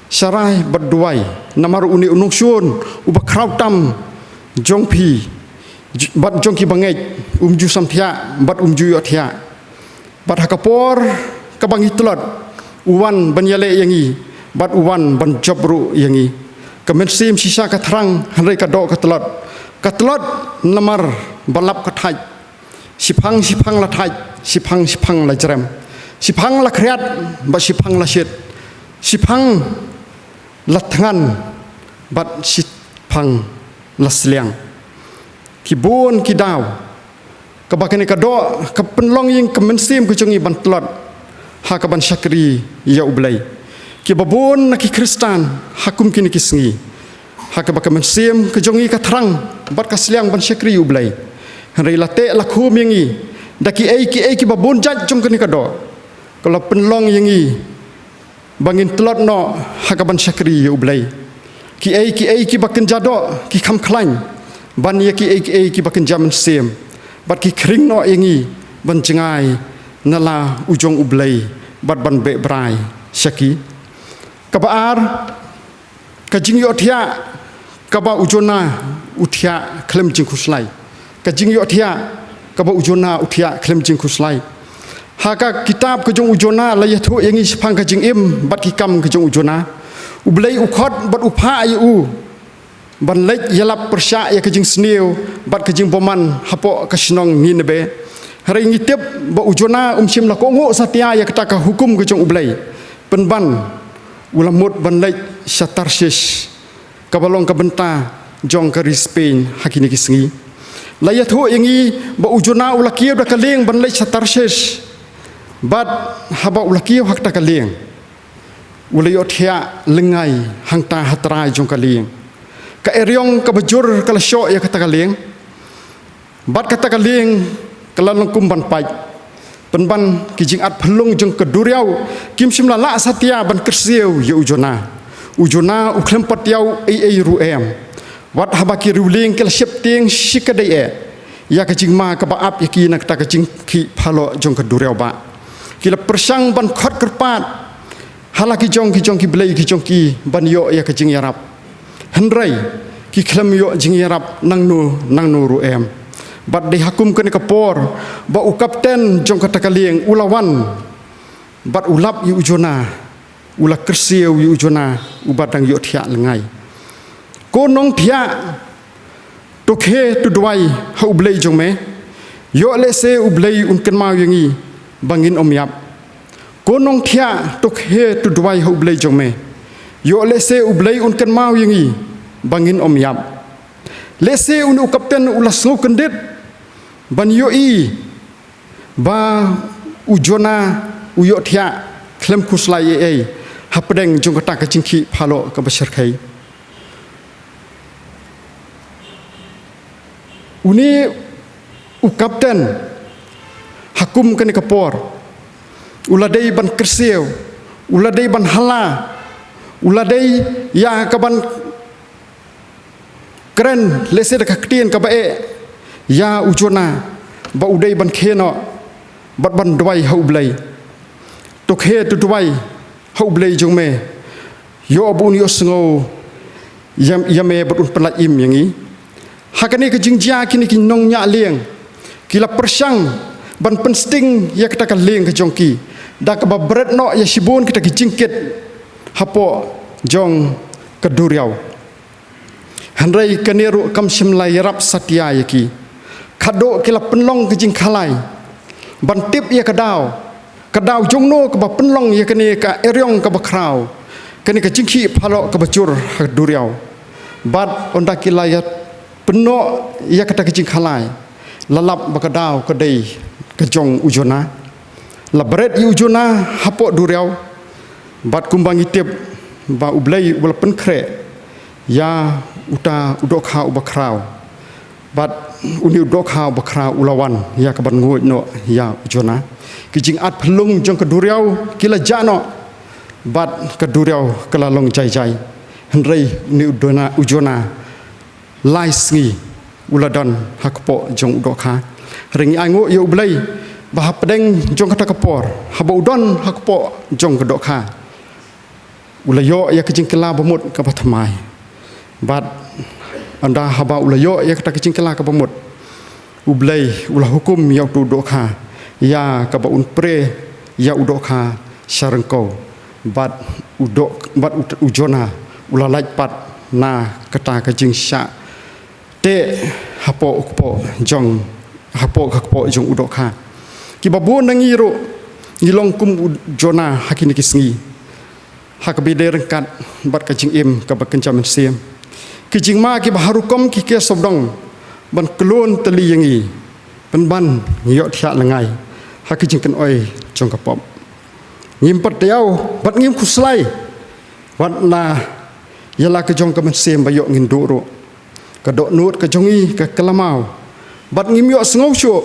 sharai bad duwai, namar une u nongshun uba khraw tam jong phi, j-, bad jong ki bangeit, um ju samthiah bad um ju ïohthiah. Bad ha ka por kaba ngi tlot, u wan ban ïaleh ïa ngi bad u wan ban jop ruh ïa ngi. Ka mynsiem shisha ka thrang, hynrei ka doh ka tlot. Ka tlot namar ba lap ka thait. Shiphang shiphang la thait, shiphang shiphang la jrem. Shiphang la khriat bad shiphang la shit. Shiphang la thngan bad shiphang la sliang. Ki bun ki daw kaba kane ka doh ka pynlong ïa ka mynsiem ka jong ngi ban tlot ha kaban shakri ïa u Blei. Kiba bun na ki Khristan ha kum kine ki sngi, ha kaba ka mynsiem ka jong ngi ka thrang bad ka sliang ban shakri ïa u Blei, hynrei la teh la khum ïa ngi da kiei kiei kiba bun jait jong kane ka doh, ka la pynlong ïa ngi ba ngin tlot noh ha kaban shakri ïa u Blei. Kiei kiei kiba kynja doh ki kham khlaiñ ban ïa kiei kiei kiba kynja mynsiem, bad ki khring noh ïa ngi ban jngai na la u jong u Blei bad ban beh brai sha ki. Kaba ar, ka jingïohthiah kaba u Jonah u thiah khlem jingkhuslai. Ka jingïohthiah kaba u Jonah u thiah khlem jingkhuslai. Ha ka kitab ka jong u Jonah la ïathuh ïa ngi shaphang ka jingim bad ki kam ka jong u Jonah. U Blei u khot bad u phah ïa u ban leit ïalap pyrshah ïa ka jingsniew bad ka jingbymman hapoh ka shnong Nineveh. Hynrei ngi tip ba u Jonah um shym la kohnguh satia ïa kata ka hukum ka jong u Blei. Pynban u la mut ban leit sha Tarshish, kaba long ka bynta jong ka ri Spain ha kine ki sngi. La ïathuh ïa ngi ba u Jonah u la kiew da ka lieng ban leit sha Tarshish. Bad haba u la kiew ha kata ka lieng, u la ïohthiah lyngngai hangta ha trai jong ka lieng. Ka eriong kaba jur ka la shoh ïa kata ka lieng. Bad kata ka lieng ka la long kum ban pait. Pynban ki jingat phyllung jong ka duriaw kim shym la lah satia ban kyrsiew ïa u Jonah. U Jonah u khlem pat ïoh ei ei ruh em. Wat haba ki riewlieng ki la sheptieng shikatdei eh ïa ka jingma kaba ap ïa ki na kata ka jingkhih phaloh jong ka duriaw bah, ki la pyrshang ban khot kyrpad ha la ki jong ki jong ki blei ki jong ki ban ïoh ïa ka jingïarap. Hynrei ki khlem ïoh jingïarap nangno nangno ruh em. Bad dei ha kum kane ka por ba u kapten jong kata ka lieng u la wan bad u lap ïa u Jonah, u la kyrsiew ïa u Jonah uba dang ïohthiah lyngngai. Ko nongthiah, to khie to duwai ha u Blei jong me. Ïoh lehse u Blei un kynmaw ïa ngi ba ngin ym ïap. Ko nongthiah, to khie to duwai ha u Blei jong me. Ïoh lehse u Blei un kynmaw ïa ngi ba ngin ym ïap. Lehse une u kapten u la sngewkyndit ban ïohi ba u Jonah u ïohthiah khlem khuslai ei ei hapdeng jong kata ka jingkhih phaloh kaba shyrkhei. Une u kapten ha kum kane ka por u la dei ban kyrsiew, u la dei ban hala, u la dei ïa ka ban kren lehse da ka ktien kaba eh ïa u Jonah ba u dei ban khie noh bad ban duwai ha u Blei. To khie to duwai ha u Blei jong me. Ïoh ba un ïohsngew ïa, ïa me bad un pyllait im ïa ngi. Ha kane ka jingjia kine ki nongñiah lieng ki la pyrshang ban pynsting ïa kata ka lieng ka jong ki da kaba bret noh ïa shibun kita ki jingkit hapoh jong ka duriaw. Hynrei kane ruh kam shym la ïarap satia ïa ki. Khadduh ki la pynlong ka jingkhalai ban tip ïa ka daw, ka daw jongno kaba pynlong ïa kane ka eriong kaba khraw, kane ka jingkhih phaloh kaba jur ha duriaw. Bad ynda ki la ïa pynnoh ïa kata ka jingkhalai, la lap ba ka daw ka dei ka jong u Jonah. La bret ïa u Jonah hapoh duriaw. Bad kumba ngi tip ba u Blei u la pynkhreh ïa uta u dohkha uba khraw. Bad une u dohkha uba khraw u la wan ïa ka ban nguid noh ïa u Jonah. Ki jingat phyllung jong ka duriaw ki la jah noh. Bad ka duriaw ka la long jai jai. Hynrei une u Jonah, u Jonah lai sngi u la don ha kpoh jong u dohkha. Hynrei ngi ainguh ïa u Blei ba hapdeng jong kata ka por haba u don ha kpoh jong ka dohkha, u la ïoh ïa ka jingkylla bamut kaba thymmai. Bad ynda haba u la ïoh ïa kata ka jingkylla kaba mut, u Blei u la hukum ïa uto u dohkha ïa kaba un pre ïa u dohkha sha ryngkew. Bad u doh, bad u, u Jonah u la lait pat na kata ka jingshah teh hapoh u kpoh jong, hapoh ka kpoh jong u dohkha. Kiba bun na ngi ruh ngi long kum u Jonah ha kine ki sngi ha kaba ïadei ryngkat bad ka jingim kaba kynja mynsiem. Ki jingma kiba ha rukom ki kyrsiew dong ban khlun tylli ïa ngi, pynban ngi ïohthiah lyngngai ha ki jingkynoi jong ka pop. Ngim pat thaw bad ngim khuslai wat la ïa la ka jong ka mynsiem ba ïoh ngin duh ruh. Ka dohnud ka jong ngi ka kylla maw bad ngim ïohsngew shuh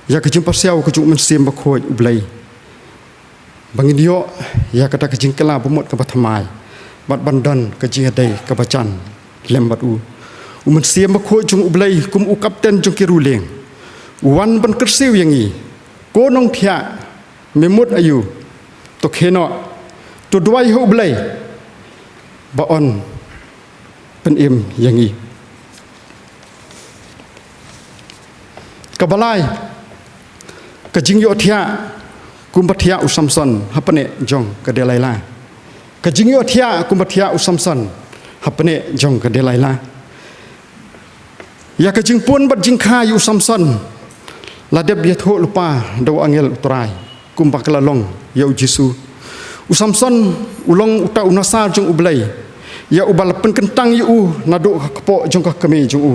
ïa ka jingpyrshah ka jong u Mynsiem Bakhuid u Blei ba ngin ïoh ïa kata ka jingkylla bamut kaba thymmai bad ban don ka jingïadei kaba jan lem bad u. U Mynsiem Bakhuid jong u Blei kum u kapten jong ki riewlieng u wan ban kyrsiew ïa ngi. Ko nongthiah, me mut aïu? To khie noh, To duwai ha U Blei ba un pynim ïa ngi. Kaba lai, ka jingïohthiah kumba thiah u Samson hapdeng jong ka Delilah. Ka jingïohthiah kumba thiah u Samson hapdeng jong ka Delilah. Ïa ka jingpun bad jingkha ïa u Samson la dep ïathuh lypa da u angel U Trai, kumba ka la long ïa u Jisu. U Samson u long uta u nongshah jong U Blei, ïa uba la pynkyntang ïa u naduh ka kpoh jong ka kmie jong u,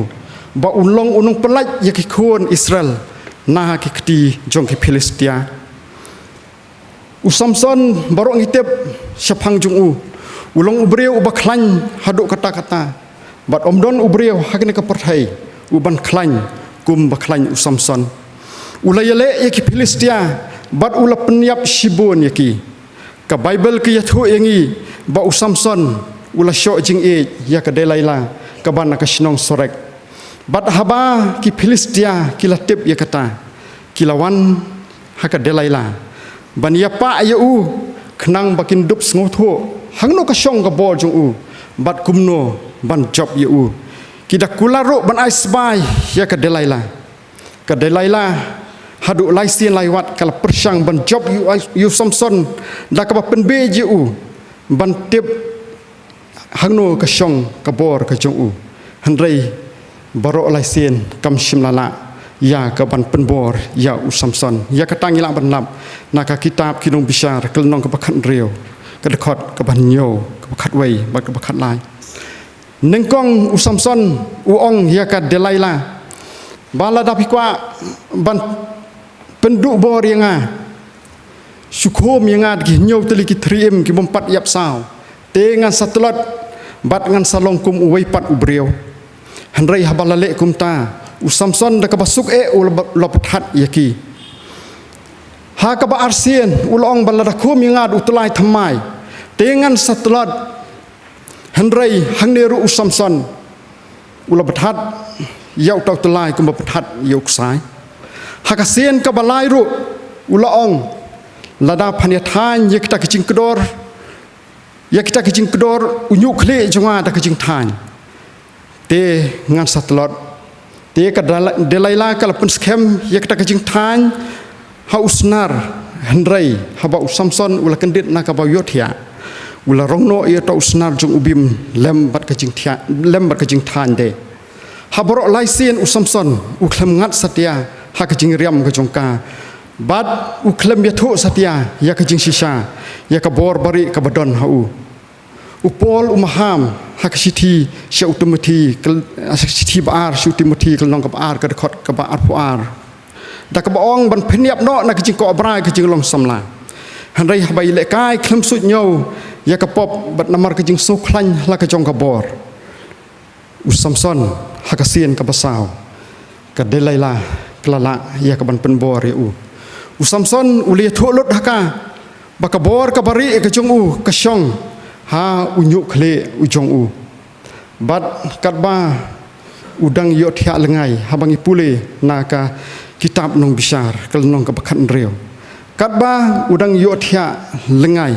ba un long u nongpyllait ïa ki khun Israel na ki kti jong ki Philistia. U Samson, baroh ngi tip shaphang jong u, u long u briew uba khlaiñ haduh katta katta. Bad ym don u briew ha kane ka pyrthei uban khlaiñ kumba khlaiñ u Samson. U la ïaleh ïa ki Philistia bad u la pynïap shibun ïa ki. Ka Baibl ka ïathuh ïa ngi ba u Samson u la shoh jingïeit ïa ka Delilah kaba na ka shnong Sorek. Bad haba ki Philistia ki la tip ïa kata, ki la wan ha ka Delilah ban ïapah ïa u, khnang ba kin dup sngewthuh hangno ka shong ka bor jong u bad kumno ban jop ïa u. Ki da kular ruh ban ai sbai ïa ka Delilah. Ka Delilah haduh lai sien lai wat ka la pyrshang ban jop ïa u, ïa u Samson da kaba pynbeit ïa u ban tip hangno ka shong ka bor ka jong u. Hynrei baroh lai sien kam shym la lah ïa ka ban pynbor ïa u Samson. Ïa kata ngi lah ban lap na ka kitab Ki Nongbishar, ka lynnong kaba khathynriew, ka dkhot kaba hynñiew, kaba khatwei bad kaba khatlai. Nyngkong u Samson u ong ïa ka Delilah ba lada phi kwah ban pynduh bor ïa nga, shu khum ïa nga da ki hynñiew tylli ki thri im ki bym pat ïap saw, te ngan sa tlot bad ngan sa long kum uwei pat u briew. Hynrei haba la leh kumta, u Samson da kaba suk eh u la, la pynthat ïa ki. Ha kaba arsien u la ong ba lada khum ïa nga da u tyllai thymmai, te ngan sa tlot. Hynrei hangne ruh u Samson u la pynthat ïa uta u tyllai kumba pynthat ïa u ksai. Ha ka sien kaba lai ruh u la ong, lada phan ïa thaiñ ïa kita ki jingkdor, ïa kita ki jingkdor u ñiuh khlieh jong nga da ka jingthaiñ, te ngan sa tlot. Te ka Dela-, Delilah ka la pynskhem ïa kita ki jingthaiñ ha u snar. Hynrei haba u Samson u la kyndit na kaba ïohthiah, u la rong noh ïa uta u snar jong u bym lem bad ka jingthia-, lem bad ka jingthaiñ de. Ha baroh lai sien u Samson u khlem ngat satia ha ka jingriam ka jong ka, bad u khlem ïathuh satia ïa ka jingshisha ïa ka bor barieh kaba don ha u. U Paul u maham ha ka shithi sha u Timothi, ka l-, ha ka shithi ba ar sha u Timothi, ka lynnong kaba ar, ka dkhot kaba arphew ar, da kaba ong ban pynïap noh na ka jingkoh brai ka jinglong samla. Hynrei haba ïalehkai khlem suidñiew ïa ka pop bad namar ka jingsngewkhlaiñ la ka jong ka bor, u Samson ha ka sien kaba saw, ka Delilah ka la lah ïa ka ban pynbor ïa u. U Samson u la ïathuh lut ha ka ba ka bor kaba rieh ka jong u ka shong ha u ñiuh khlieh u jong u. Bad katba u dang ïohthiah lyngngai, haba ngi pule na ka kitab Nongbishar, ka lynnong kaba khathynriew, katba u dang ïohthiah lyngngai,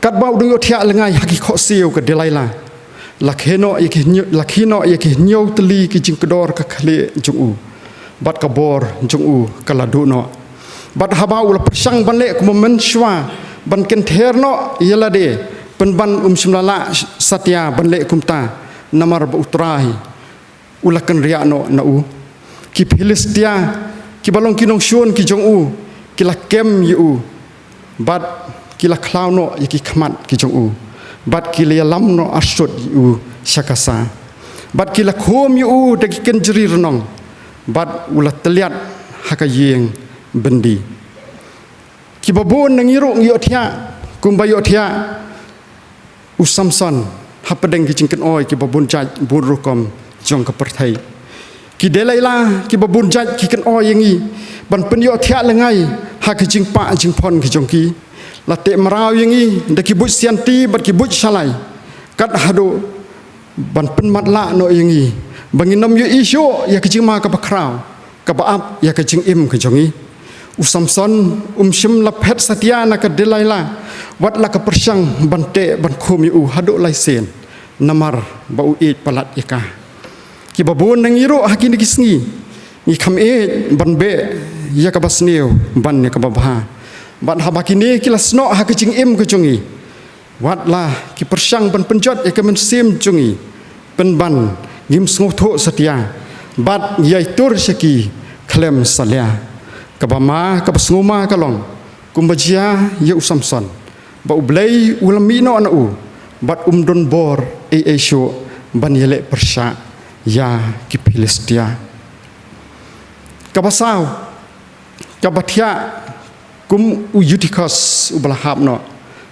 katba u dang ïohthiah lyngngai ha ki khohsiew ka Delilah, la khie noh ïa ki hynñiew, la khie noh ïa ki hynñiew tylli ki jingkdor ka khlieh jong u, bad ka bor jong u ka la duh noh. Bad haba u la pyrshang ban leh kumba mynshuwa ban kynther noh ïa lade, pynban um shym la lah satia ban leh kumta, namar ba U Trai u la kynriah noh na u. Ki Philistia kiba long ki nongshun ki jong u ki la kem ïa u, bad ki la khlaw noh ïa ki khmat ki jong u, bad ki la ïalam noh arsut ïa u sha Gasa, bad ki la khum ïa u da ki kynjri rnong, bad u la tylliat ha ka ïing byndi. Kiba bun na ngi ruh ngi ïohthiah kumba ïohthiah u Samson hapdeng ki jingkynoi kiba bun jait bun rukom jong ka pyrthei. Ki Delilah kiba bun jait ki kynoi ïa ngi ban pynïohthiah lyngngai ha ki jingpah jingphon ki jong ki. La teh mraw ïa ngi da ki buit sianti bad ki buit shalai, kat haduh ban pynmatlah noh ïa ngi ba ngin ym ïohi shuh ïa ka jingma kaba khraw kaba ap ïa ka jingim ka jong ngi. U Samson um shym la phet satia na ka Delilah, wat la ka pyrshang ban teh ban khum ïa u haduh lai sien, namar ba u ïeit palat ïa ka. Kiba bun na ngi ruh ha kine ki sngi ngi kham ïeit ban beh ïa kaba sniew ban ïa kaba bha. Bad haba kine ki la snoh ha ka jingim ka jong ngi, wat la ki pyrshang ban pynjot ïa ka mynsiem jong ngi, pynban ngim sngewthuh satia bad ngi ïai tur sha ki khlem salia. Kaba ma, kaba sngewma ka long kumba jia ïa u Samson, ba U Blei u la mih noh na u bad um don bor ei ei shuh ban ïaleh pyrshah ïa ki Philistia. Kaba saw, kaba thiah kum u Eutychus uba la hap noh.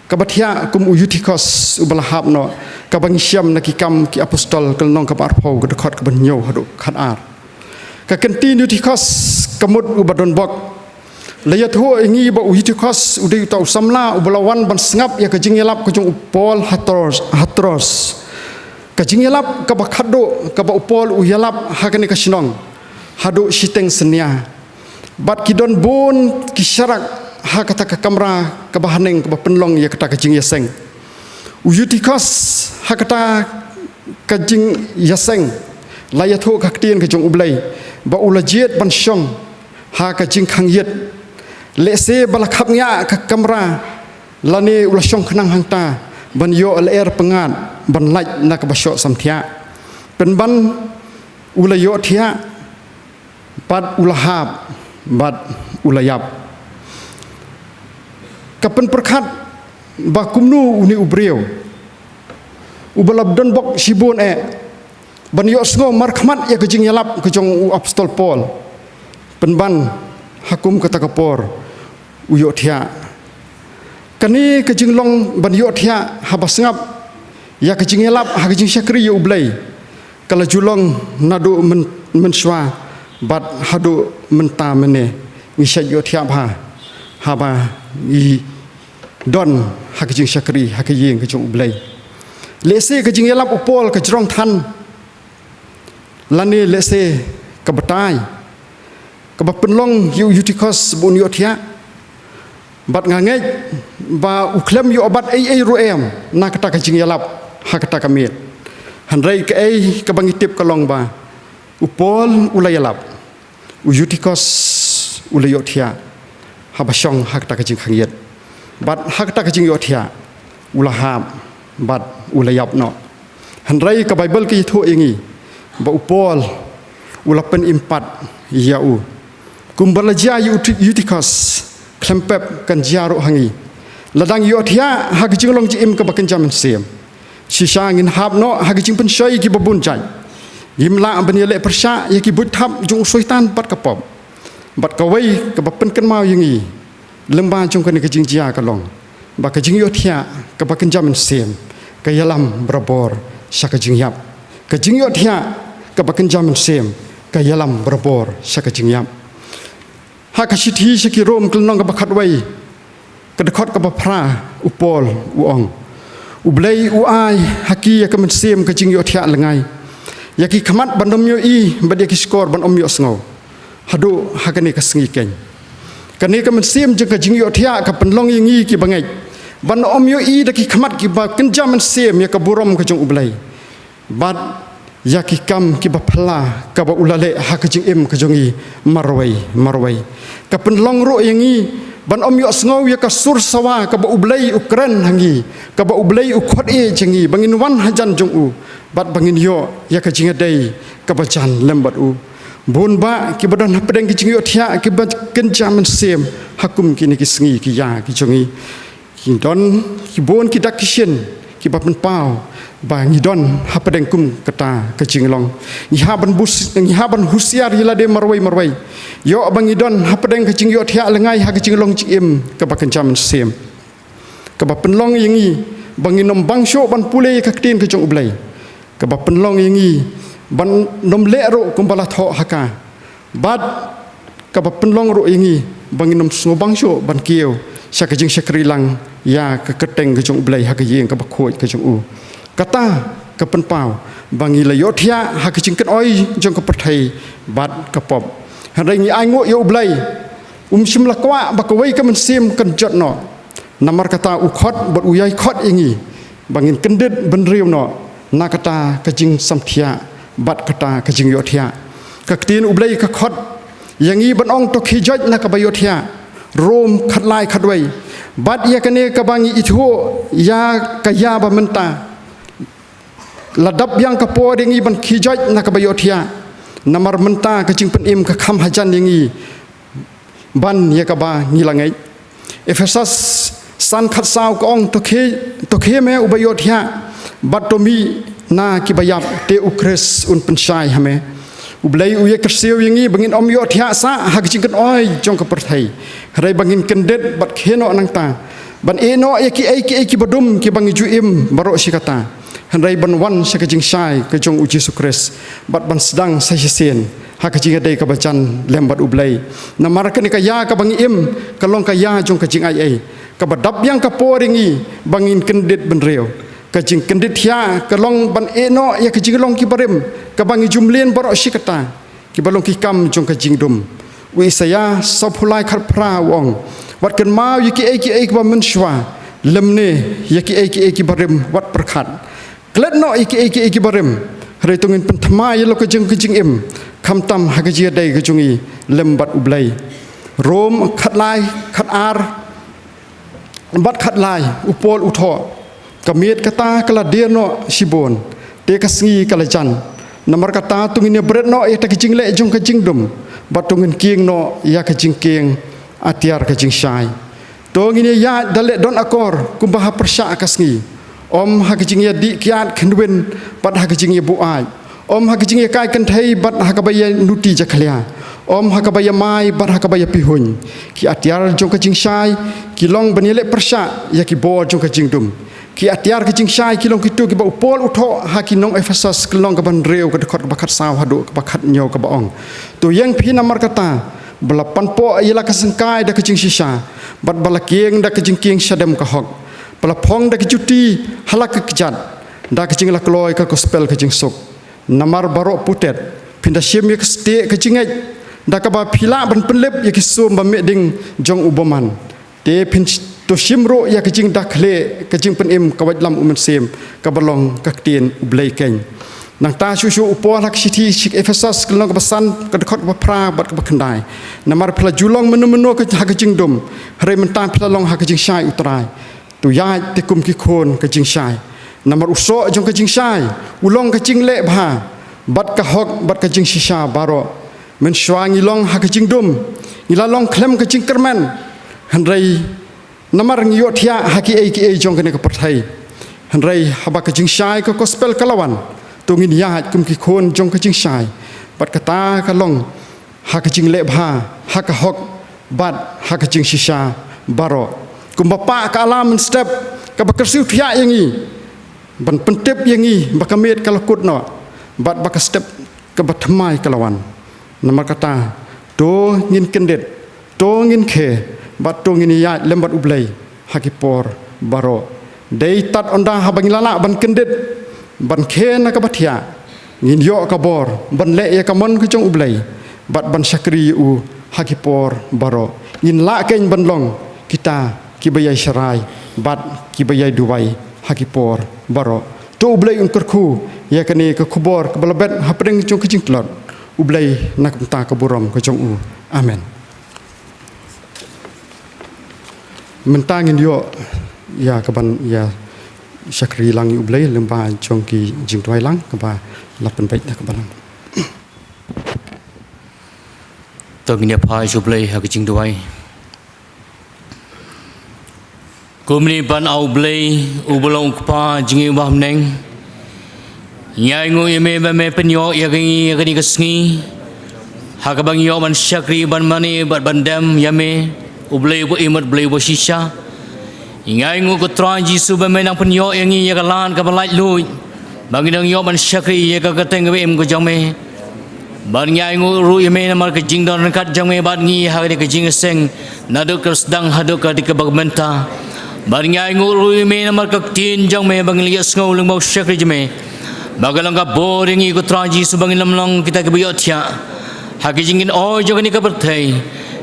Kaba thiah kum u Eutychus uba la hap noh, kaba ngi shem na Ki Kam ki Apostol ka lynnong kaba arphew, ka dkhot kaba hynñiew haduh khatar. Ka kyntien Eutychus ka mut uba don bok. La ïathuh ïa ngi ba u Eutychus u dei uta u samla uba la wan ban sngap ïa ka jingïalap ka jong u Paul ha Troas, ha Troas. Ka jingïalap kaba khatduh kaba u Paul u ïalap ha kane ka shnong haduh shiteng synñia. Bad ki don bun ki sharak ha kata ka kamra kaba haneng kaba pynlong ïa kata ka jingïaseng. U Eutychus ha kata ka jingïaseng la ïathuh ka ktien ka jong U Blei ba u la jied ban shong ha ka jingkhangïit. Lehse ba la khapngiah ka kamra lane u la shong khnang hangta ban ïoh lyer pyngngad ban lait na kaba shoh samthiah. Pynban u la ïohthiah bad u la hap bad u la ïap. Ka pynpyrkhat ba kumno une u briew uba la don bok shibun eh ban ïohsngew markhmat ïa ka jingïalap ka jong u Apostol Paul, pynban ha kum kata ka por u ïohthiah. Kane ka jinglong ban ïohthiah haba sngap ïa ka jingïalap ha ka jingshakri ïa U Blei ka la ju long naduh myn-, mynshuwa bad haduh mynta mynne ngi shait ïohthiah bha haba ngi don ha ka jingshakri ha ka ïing ka jong U Blei. Lehse ka jingïalap u Paul ka jrong than, lane lehse ka batai kaba pynlong ïa u Eutychus ba un ïohthiah. Bad nga ngeit ba u khlem ïoh bat ei ei ruh em na kata ka jingïalap ha kata ka miet. Hynrei kaei kaba ngi tip ka long ba u Paul u la ïalap, u Eutychus u la ïohthiah haba shong ha kata ka jingkhangïit. Bad ha kata ka jingïohthiah u la hap bad u la ïap noh. Hynrei ka Baibl ka ïathuh ïa ngi ba u Paul u la pynim pat ïa u. Kumba la jia ïa u Ti-, Eutychus, khlem pep kan jia ruh ha ngi. Lada ngi ïohthiah ha ka jinglong jingim kaba kynja mynsiem, shisha ngin hap noh ha ka jingpynshoi kiba bun jait. Ngim lah ban ïaleh pyrshah ïa ki buit thap jong u Soitan bad ka pop. Bad kawei kaba pynkynmaw ïa ngi lyngba jong kane ka jingjia ka long ba ka jingïohthiah kaba kynja mynsiem ka ïalam barabor sha ka jingïap. Ka jingïohthiah kaba kynja mynsiem ka ïalam barabor sha ka jingïap. Ha ka shithi sha ki Rom ka lynnong kaba khatwei, ka dkhot kaba phra, u Paul u ong, U Blei u ai ha ki ïa ka mynsiem ka jingïohthiah lyngngai, ïa ki khmat ban ym ïohi bad ïa ki shkor ban ym ïohsngew haduh ha kane ka sngi keiñ. Kane ka mynsiem jong ka jingïohthiah ka pynlong ïa ngi kiba ngeit ban ym ïohi da ki khmat kiba kynja mynsiem ïa ka burom ka jong U Blei bad ïa ki kam kiba phylla kaba u la leh ha ka jingim ka jong ngi marwei marwei. Ka pynlong ruh ïa ngi ban ym ïohsngew ïa ka sur sawa kaba U Blei u kren ha ngi, kaba U Blei u khot ïa jong ngi ba ngin wan hajan jong u bad ba ngin ïoh ïa ka jingïadei kaba jan lem bad u. Bun bah kiba don hapdeng ki jingïohthiah kiba kynja mynsiem ha kum kine ki sngi ki ïa ki jong ngi. Ki don ki bun ki dak ki shin kiba pynpaw ba ngi don hapdeng kum kata ka jinglong. Ngi hap ban bus, ngi hap ban husiar ïa lade marwei marwei. Ïoh ba ngi don hapdeng ka jingïohthiah lyngngai ha ka jinglong jingim kaba kynja mynsiem, kaba pynlong ïa ngi ba ngin ym bang shuh ban pule ïa ka ktien ka jong U Blei, kaba pynlong ïa ngi ban ym leh ruh kumba la thoh ha ka, bad kaba pynlong ruh ïa ngi ba ngin ym sngewbang shuh ban kiew sha ka jingshakri lang ïa ka kyrteng ka jong U Blei ha ka ïing kaba khuid ka jong u. Kata ka pynpaw ba ngi la ïohthiah ha ka jingkynoi jong ka pyrthei bad ka pop. Hynrei ngi ainguh ïa U Blei Um shym la kwah ba kawei ka mynsiem kan jot noh. Namar kata u khot bad u ïai khot ïa ngi ba ngin kyndit bynriew noh na kata ka jingsamthiah bad kata ka jingïohthiah. Ka ktien U Blei ka khot ïa ngi ban ong to khie joit na kaba ïohthiah. Rom khatlai khatwei. Bad ïa kane kaba ngi ithuh ïa ka ïa ba mynta la dap biang ka por ïa ngi ban khie joit na kaba ïohthiah. Namar mynta ka jingpynim ka kham hajan ïa ngi ban ïa kaba ngi la ngeit. Ephesos san khatsaw ka ong to khie, to khie me uba ïohthiah bad to mih na kiba ïap te U Khrist un pynshai ha me. U Blei u ïa kyrsiew ïa ngi ba ngin ym ïohthiah sah ha ka jingkynoi jong ka pyrthei. Hynrei ba ngin kyndit bad khie noh nangta ban ïeh noh ïa kiei kiei kiba dum kiba ngi ju im baroh shi katta. Hynrei ban wan sha ka jingshai ka jong U Jisu Khrist bad ban sdang sa shisien ha ka jingïadei kaba jan lem bad U Blei. Namar kane ka ïa kaba ngi im ka long ka ïa jong ka jingaiei kaba dap biang ka por ïa ngi ba ngin kyndit bynriew. Ka jingkyndit thiah ka long ban ïeh noh ïa ka jinglong kiba rim kaba ngi ju mlien baroh shi katta kiba long ki kam jong ka jingdum. U Isaïah sawphew lai khatphra u ong, wat kynmaw ïa kiei kiei kiba mynshuwa, lymne ïa kiei kiei kiba rim wat pyrkhat. Klet noh ïa kiei kiei kiba rim, hynrei to ngin pynthame ïa la ka jong ka jingim, khamtam ha ka jingïadei ka jong ngi lem bad U Blei. Rom khatlai khatar bad khatlai, u Paul u thoh, ka miet kata ka la dier noh shibun, te ka sngi ka la jan. Namar kata to ngin ïa bret noh ïa ta ka jingleh jong ka jingdum bad to ngin kieng noh ïa ka jingkieng atiar ka jingshai. To ngin ïa ïaid da leh don akor kumba ha pyrshah ka sngi, ym ha ka jingïadih kiad khynwin bad ha ka jingïabuaid, ym ha ka jingïakai kynthei bad ha kaba ïa nuti jakhlia, ym ha kaba ïa mai bad ha kaba ïa pihuiñ. Ki atiar jong ka jingshai ki long ban ïaleh pyrshah ïa ki bor jong ka jingdum. Ki atiar ka jingshai ki long kito kiba u Paul u thoh ha ki nong Ephesos, ka lynnong kaba hynriew, ka dkhot kaba khatsaw haduh kaba khathynñiew, kaba ong, to ïeng phi namar kata ba la panpoh ïa la ka syngkai da ka jingshisha bad ba la kieng da ka jingkieng shadem ka hok, ba la phong da ka juti ha la ka kjat da ka jingïalehkai ka gospel ka jingsuk. Namar baroh putet phin da shim ïa ka stieh ka jingngeit da kaba phi lah ban pynlip ïa ki sum ba mih ding jong u bymman. Te phin to shim ruh ïa ka jingda khleh ka jingpynim ka waitlam u Mynsiem kaba long ka ktien U Blei keiñ. Nangta shuh shuh u Paul ha ka shithi sha ki Ephesos, ka lynnong kaba san, ka dkhot kaba phra bad kaba khyndai. Namar phi la ju long mynno mynno ka ha ka jingdum, hynrei mynta phi la long ha ka jingshai U Trai. To ïaid te kum ki khun ka jingshai. Namar u soh jong ka jingshai u long ka jingleh bha bad ka hok bad ka jingshisha baroh. Mynshuwa ngi long ha ka jingdum, ngi la long khlem ka jingkyrmen. Hynrei namar ngi ïohthiah ha kiei kiei jong kane ka pyrthei. Hynrei haba ka jingshai ka gospel ka la wan, to ngin ïaid kum ki khun jong ka jingshai. Bad kata ka long ha ka jingleh bha, ha ka hok bad ha ka jingshisha baroh. Kumba pah ka alarm mynstep kaba kyrsiew thiah ïa ngi ban pyntip ïa ngi ba ka miet ka la kut noh bad ba ka step kaba thymmai ka la wan. Namar kata, to ngin kyndit, to ngin khie bad to ngin ïaid lem bad U Blei ha ki por baroh. Dei tad ynda haba ngi la lah ban kyndit, ban khie na kaba thiah, ngin ïoh ka bor ban leh ïa ka mon ka jong U Blei bad ban shakri ïa u ha ki por baroh. Ngin lah keiñ ban long kita kiba ïai sharai bad kiba ïai duwai ha ki por baroh. To U Blei un kyrkhu ïa kane ka khubor kaba la bet hapdeng jong ka jingtlot. U Blei na ka bynta ka burom ka jong u. Amen. Mynta ngin ïoh ïa kaban ïa shakri lang ïa U Blei lyngba jong ki jingduwai lang kaba la pynbeit da ka balang. To ngin ïa phai sha U Blei ha ka jingduwai. Kumne ban, A U Blei uba long U Kpa jong ngi uba ha bneng, ngi ainguh ïa me ba me pynïoh ïa ngi ïa kane ka sngi ha kaba ngi ïoh ban shakri, ban mane bad ban dem ïa me, U Blei uba im bad U Blei uba shisha. Ngi ainguh ko Trai Jisu ba me nang pynïoh ïa ngi ïa ka lad kaba laitluid ba ngi dang ïoh ban shakri ïa ka kyrteng kaba im ka jong me. Bad ngi ainguh ruh ïa me namar ka jingdon ryngkat jong me bad ngi ha kane ka jingïaseng naduh ka sdang haduh ka dei kaba mynta. Bad ngi ainguh ruh ïa me namar ka ktien jong me ba ngi la ïohsngew lyngba u shakri jong me, ba ka long ka bor ïa ngi ko Trai Jisu ba ngin ym long kita kiba ïohthiah ha ka jingkynoi jong kane ka pyrthei.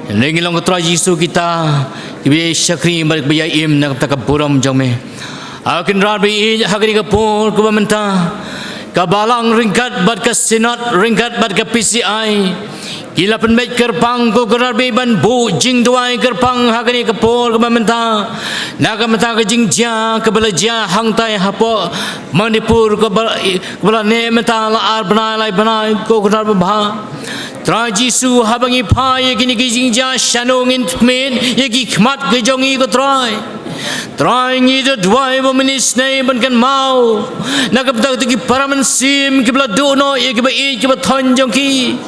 Hynrei ngi long ko Trai Jisu kita kiba ïai shakri bad kiba ïai im na ka bynta ka burom jong me. A Kynrad ba ïeit, ha kane ka por kaba mynta, ka balang ryngkat bad ka Synod, ryngkat bad ka P C I, ki la pynbeit kyrpang ko Kynrad ba ïeit ban buh jingduwai kyrpang ha kane ka por kaba mynta, na ka bynta ka jingjia kaba la jia hangtai hapoh Manipur, kaba, kaba la neh mynta la ar bnai lai bnai ko Kynrad babha. Trai Jisu, haba ngi phai ïa kine ki jingjia, shano ngin khmih ïa ki khmat ki jong ngi ko Trai? Trai, ngi da duwai ba men isynei ban kynmaw na ka bynta kito ki para mynsiem kiba la duh noh ïa kiba ïeit kiba thoiñ jong ki.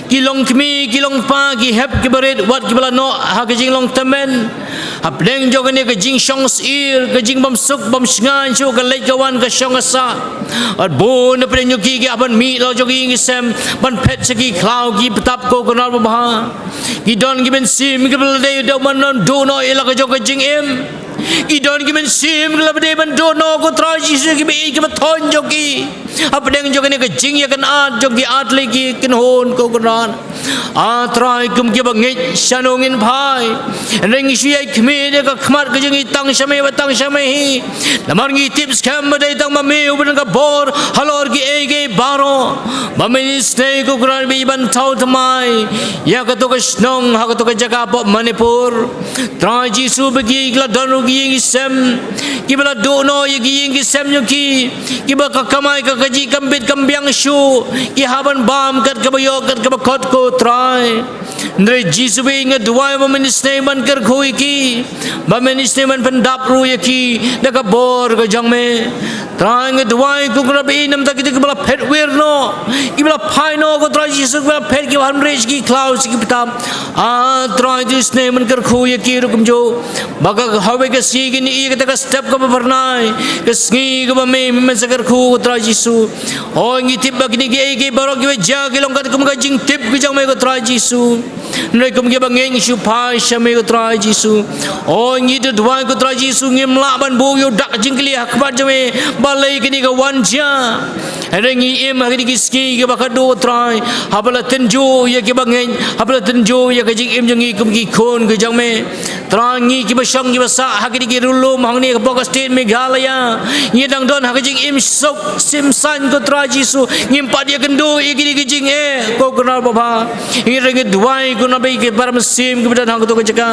Ki long kmie, ki long kpa, ki hep kiba rit, wat kiba la noh ha ka jinglong tymmen. Hapdeng jong kane ka jingshong syier, ka jingbymsuk bymshngaiñ shuh, ka leit ka wan, ka shong ka sah, wat bun hapdeng jong ki ki hap ban mih la jong ki ïing ki sem ban phet sha ki khlaw ki btap ko Kynrad babha. Ki don ki mynsiem kiba la dei da ban duh noh ïa la ka jong ka jingim. Ki don ki mynsiem kiba la dei ban duh noh ko Trai Jisu ïa kiba ïeit kiba thoiñ jong ki. Hapdeng jong kane ka jingïakynad jong ki ar tylli ki kynhun ko Kynrad. A Trai, kum kiba ngeit, shano ngin phai? Hynrei ngi shu ïai khmih ïa ka khmat ka jong ngi tang sha me bad tang sha me hi. Namar ngi tip skhem ba dei tang ma me uba don ka bor halor kiei kiei baroh. Ba men isynei ko Kynrad ba ïeit ban thaw thymmai ïa kato ka shnong ha kato ka jaka hapoh Manipur. Trai Jisu, ba ki la don ruh ki ïing ki sem kiba la duh noh ïa ki ïing ki sem jong ki, kiba ka kamai ka kajih kam bit kam biang shuh, ki hap ban bam kat kaba ïoh kat kaba khot ko Trai. Hynrei Jisu ba ïeit, nga duwai ba men isynei ban kyrkhu ïa ki, ba men isynei ban pyndap ruh ïa ki da ka bor ka jong me. Trai, nga duwai ko Kynrad ba ïeit, namar kito kiba la phet wir noh, kiba la phai noh ko Trai Jisu, kiba la phet, kiba hap ban rieh sha ki khlaw sha ki btap. A Trai, to isynei ban kyrkhu ïa ki ruh kumjuh. Ba ka hawei ka sngi kin ïoh ïa kata ka step kaba phyrnai, ka sngi kaba me men sa kyrkhu ko Trai Jisu. O, ngi tip ba kine kiei kiei baroh kiba jia ki long katkum ka jingtip ka jong me ko Trai Jisu. Hynrei kum kiba ngeit ngi shu phai sha me ko Trai Jisu. O, ngi da duwai ko Trai Jisu, ngim lah ban buh ïa u dak jingkylli ha khmat jong me balei kane ka wan jia. Hynrei ngi im ha kine ki sngi kiba khatduh Trai, haba la tynjuh ïa kiba ngeit, haba la tynjuh ïa ka jingim jong ngi kum ki khun ka jong me. Trai, ngi kiba shong kiba sah ha kine ki ri lum hangne hapoh ka state Meghalaya, ngi dang don ha ka jingim suk sim saiñ ko Trai Jisu, ngim pat ïakynduh ïa kine ki jingeh ko Kynrad babha. Hynrei ngi duwai ko Kynrad ba ïeit, ki para mynsiem kiba don ha kato ka jaka,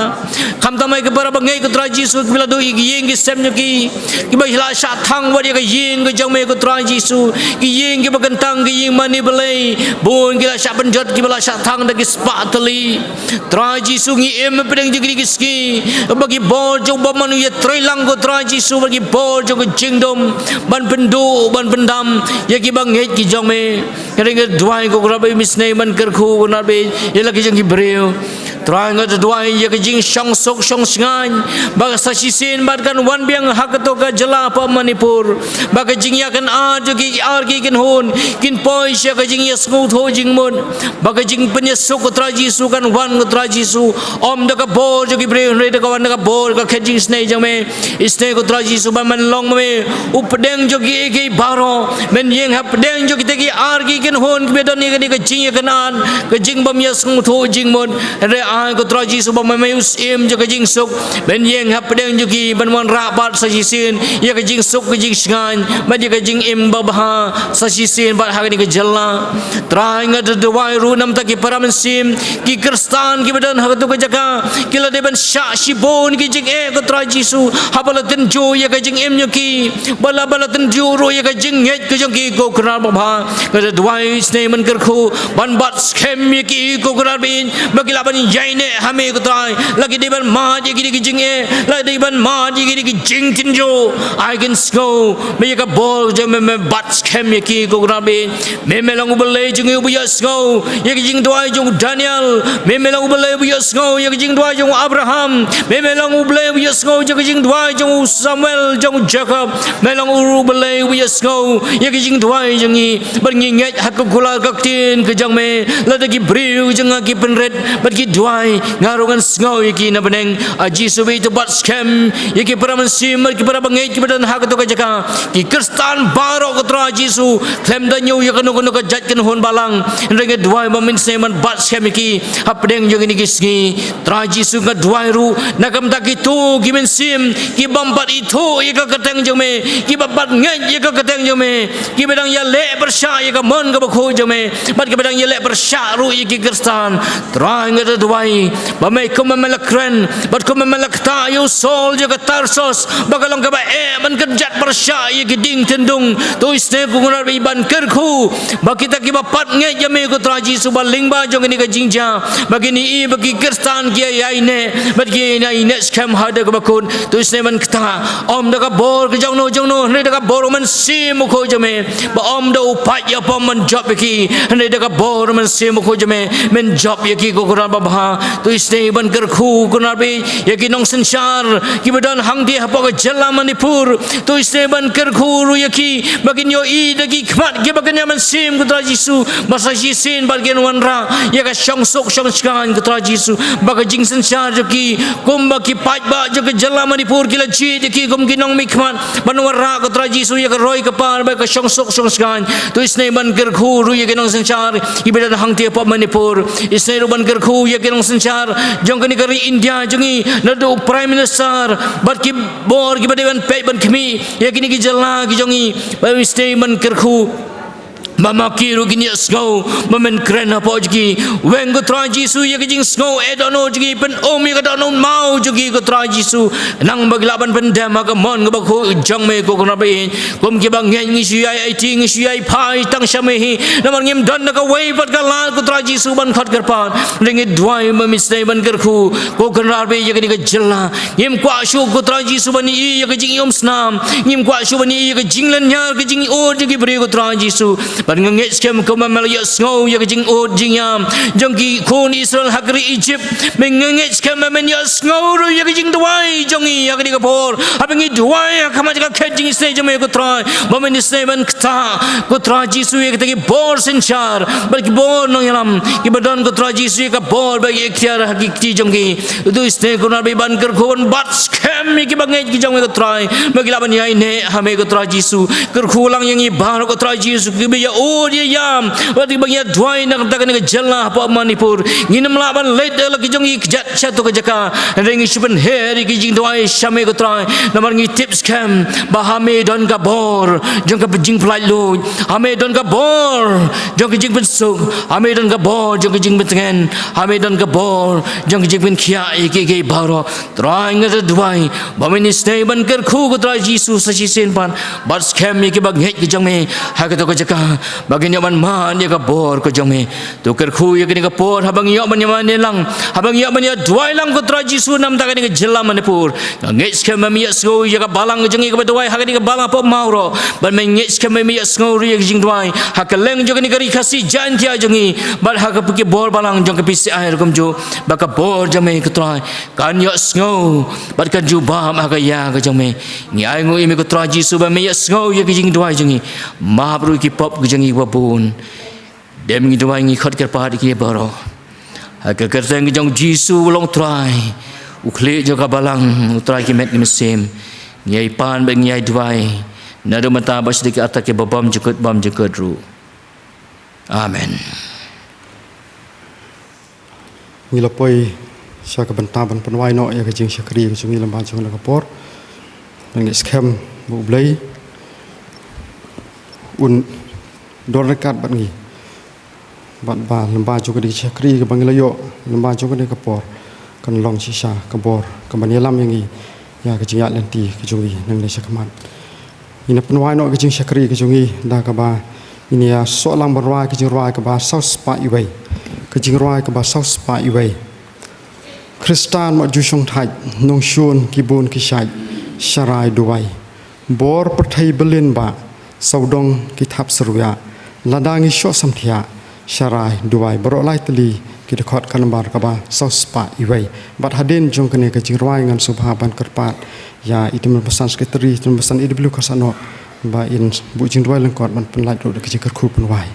khamtam ïa ki para bangeit ko Trai Jisu kiba la duh ïa ki ïing ki sem jong ki, kiba la shah thang wat ïa ka ïing ka jong me ko Trai Jisu, ki ïing kiba kyntang, ki ïing mane blei, bun ki la shah pynjot, kiba la shah thang da ki spah tylli. Trai Jisu, ngi im hapdeng jong kine ki sngi ba ki bor jong u bymman u ïatreilang ko Trai Jisu, ba ki bor jong ka jingdum ban pynduh ban pyndam ïa kiba ngeit ki jong me. Hynrei nga duwai ko Kynrad ba ïeit, men isynei ban kyrkhu ko Kynrad ba ïeit ïa la ki jong ki briew. Trai, nga duwai ïa ka jingshong suk shong shngaiñ ba sa shisien bad kan wan biang ha kato ka jylla hapoh Manipur, ba ka jingïakynad jong ki ar ki kynhun kin poi sha ka jingïasngewthuh jingmut, ba ka jingpynïasuk ko Trai Jisu kan wan ko Trai Jisu, ym da ka bor jong ki briew hynrei da ka wan da ka bor ka khet jingisynei jong me. Isynei ko Trai Jisu ba men long ma me u pdeng jong kiei kiei baroh, men ïeng hapdeng jong kita ki ar ki kynhun kiba don ïa kane ka jingïakynad, ka jingbymïasngewthuh jingmut. Hynrei ai ko Trai Jisu ba ma me u syiem jong ka jingsuk, men ïeng hapdeng jong ki ban wanrah pat sa shisien ïa ka jingsuk ka jingshngaiñ bad ïa ka jingim babha sa shisien bad ha kane ka jylla. Trai, nga da duwai ruh namar ki para mynsiem, ki Khristan kiba don ha kato ka jaka, ki la dei ban shah shibun ki jingeh ko Trai Jisu, haba la tynjuh ïa ka jingim jong ki, ba la, ba la tynjuh ruh ïa ka jingngeit ka jong ki ko Kynrad babha. Nga da duwai isynei ban kyrkhu ban bat skhem ïa ki ko Kynrad ba ïeit, ba ki lah ban ïaineh ha me ko Trai. La ki dei ban mad ïa kine ki jingeh, la ki dei ban mad ïa kine ki jingtynjuh, ai kin sngew ba ïa ka bor jong me, me bat skhem ïa ki ko Kynrad ba ïeit. Me, me long u Blei jong ngi uba ïohsngew ïa ka jingduwai jong u Daniel. Me, me long u Blei uba ïohsngew ïa ka jingduwai jong u Abraham. Me, me long u Blei uba ïohsngew ïa ka jingduwai jong u Samuel, jong u Jacob. Me long u Blei uba ïohsngew ïa ka jingduwai jong ngi. Bad ngi ngeit ha ka kular ka ktien ka jong me, lada ki briew jong nga ki pynrit bad ki duwai Ai, nga ruh ngan sngew ïa ki na bneng. A Jisu, bad to bat skhem ïa ki para mynsiem, ki para bangeit kiba don ha kato ka jaka. Ki Khristan baroh, ko Trai Jisu, khlem da ñiew ïa kano kano ka jait kynhun balang. Hynrei nga duwai ba men sngewbha ban bat skhem ïa ki hapdeng jong kine ki sngi. Trai Jisu, nga duwai ruh na ka bynta kito ki mynsiem kiba ym pat ithuh ïa ka kyrteng jong me, kiba ym pat ngeit ïa ka kyrteng jong me, kiba dang ïaleh pyrshah ïa ka mon kaba khuid jong me, bad kiba dang ïaleh pyrshah ruh ïa ki Khristan. Trai, nga duwai ba me, kumba me la kren bad kumba me la ktah ïa u Saul jong ka Tarsus ba ka long kaba eh ban kynjat pyrshah ïa ki dieng tyndung, to isynei, ko Kynrad, ban kyrkhu ba kita kiba ym pat ngeit ïa me, ko Trai Jisu, ba lyngba jong kane ka jingjia ba kin ïohi ba ki Khristan ki ïaineh bad ki ïaineh skhem ha kaba kut. To isynei ban ktah, ym da ka bor ka jong no jong no, hynrei da ka bor u Mynsiem Bakhuid jong me, ba ym da u paid ïapom men jop ïa ki, hynrei da ka bor u Mynsiem Bakhuid jong me men jop ïa ki, ko Kynrad babha. To isynei ban kyrkhu, ko Kynrad, ïa ki nongsynshar kiba don hangtei hapoh ka jylla Manipur. To isynei ban kyrkhu ruh ïa ki ba kin ïohi da ki khmat kiba kin ïa mynsiem, ko Trai Jisu, ba sa shisien bad kin wanrah ïa ka shongsuk shongshngaiñ, ko Trai Jisu, ba ka jingsynshar jong ki, kumba ki paidbah jong ka jylla Manipur ki la jied ïa ki kum ki nongmihkhmat, ban wanrah, ko Trai Jisu, ïa ka roi ka par bad ka shongsuk shongshngaiñ. To isynei ban kyrkhu ruh ïa ki nongsynshar kiba don hangtei hapoh Manipur. Isynei ruh ban kyrkhu ïa ki nongsynshar jong kane ka ri India jong ngi, naduh Prime Minister bad ki bor kiba dei ban peit ban khmih ïa kine ki jylla ki jong ngi. Ba isynei ban kyrkhu ba ma ki ruh kin ïohsngew ba men kren hapoh jong ki. Weng, ko Trai Jisu, ïa ka jingsngew eh dohnud jong ki, pyn-um ïa ka dohnud maw jong ki, ko Trai Jisu, khnang ba ki lah ban pyndem ha ka mon kaba khuid jong me, ko Kynrad babha. Kum kiba ngeit ngi shu ïai aiti, ngi shu ïai phai tang sha me hi, namar ngim don da kawei pat ka lad, ko Trai Jisu, ban khot kyrpad. Hynrei ngi duwai ba men sngewbha ban kyrkhu, ko Kynrad babha, ïa kane ka jylla. Ngim kwah shuh, ko Trai Jisu, ban ïohi ïa ka jingïumsnam. Ngim kwah shuh ban ïohi ïa ka jinglynñiar, ka jingud jong ki briew, ko Trai Jisu. Bad nga ngeit skhem kumba me la ïohsngew ïa ka jingud jingïam jong ki khun Israel ha ka ri Egypt, me, nga ngeit skhem ba men ïohsngew ruh ïa ka jingduwai jong ngi ha kane ka por. Haba ngi duwai ha khmat ka khet jingisynei jong me, ko Trai, ba men isynei ban ktah, ko Trai Jisu, ïa kita ki bor synshar bad ki bor nongïalam kiba don, ko Trai Jisu, ïa ka bor bad ïa ka iktiar ha ki kti jong ki. To isynei, ko Kynrad babha, ban kyrkhu ban bat skhem ïa kiba ngeit ki jong me, ko Trai, ba ki lah ban ïaineh ha me, ko Trai Jisu. Kyrkhu lang ïa ngi baroh, ko Trai Jisu, kiba ïa ud ïa ïam bad kiba ngi ïa duwai na ka bynta kane ka jylla hapoh Manipur. Ngim lah ban leit da la ki jong ngi kjat sha kato ka jaka, hynrei ngi shu pynher ïa ki jingduwai sha me, ko Trai, namar ngi tip skhem ba ha me don ka bor jong ka jingpynlait luid, ha me don ka bor jong ka jingpynsuk, ha me don ka bor jong ka jingpyntngen, ha me don ka bor jong ka jingpynkhiah ïa kiei kiei baroh. Trai, nga duwai ba men isynei ban kyrkhu, ko Trai Jisu, sa shisien pat, bat skhem ïa kiba ngeit ki jong me ha kato ka jaka, ba kin ïoh ban mad ïa ka bor ka jong me. To kyrkhu ïa kane ka por, haba ngi ïoh ban ïa mane lang, haba ngi ïoh ban ïa duwai lang, ko Trai Jisu, na ka bynta kane ka jylla Manipur. Nga ngeit skhem ba me ïohsngew ïa ka balang jong ngi kaba duwai ha kane ka balang hapoh Mawroh. Bad nga ngeit skhem ba me ïohsngew ruh ïa ka jingduwai ha kylleng jong kane ka ri Khasi Jaiñtia jong ngi, bad ha ka, ki bor balang jong ka P C I ruh kumjuh, ba ka bor jong me, ko Trai, kan ïohsngew bad kan jubab ha ka ïa ka jong me. Ngi ainguh ïa me, ko Trai Jisu, ba me ïohsngew ïa ka jingduwai jong ngi. Map ruh ïa ki pop ka jong ngi kaba bun. Dei ma ngi duwai, ngi khot kyrpad ïa kine baroh ha ka kyrteng ka jong u Jisu, u long Trai, u khlieh jong ka balang, u Trai ki met ki mynsiem. Ngi ïai pan bad ngi ïai duwai naduh mynta bad sha ki arta kiba bymjukut bymjukut ruh. Amen. Ngi la poi sha ka bynta ban pynwai noh ïa ka jingshakri ka jong ngi lyngba jong kane ka por. Ngi ngeit skhem ba U Blei un don ryngkat bad ngi, bad ba lyngba jong kane ka jingshakri kaba ngi la ïoh lyngba jong kane ka por, kan long shisha ka bor kaban ïalam ïa ngi ïa ka jingïaid lynti ka jong ngi nangne shakhmat. Ngin ïa pynwai noh ka jingshakri ka jong ngi da kaba ngin ïa snoh lang ban rwai ka jingrwai kaba saw spah iwei. Ka jingrwai kaba saw spah iwei. Khristan Mawjur Shongthait, nongshun ki bun ki shait, sharai duwai. Bor pyrthei byllien bah, sawdong ki thap syrwiah. Lada ngi shoh samthiah, sharai duwai. Baroh lai tylli ki dkhot ka nambar kaba saw spah iwei. Bad hadien jong kane ka jingrwai ngan sngewbha ban kyrpad ïa i tymmen basan, Secretary tymmen basan A W Kharsahnoh, ba in buh jingduwai lyngkot ban pynlait ruh da ka jingkyrkhu pynwai.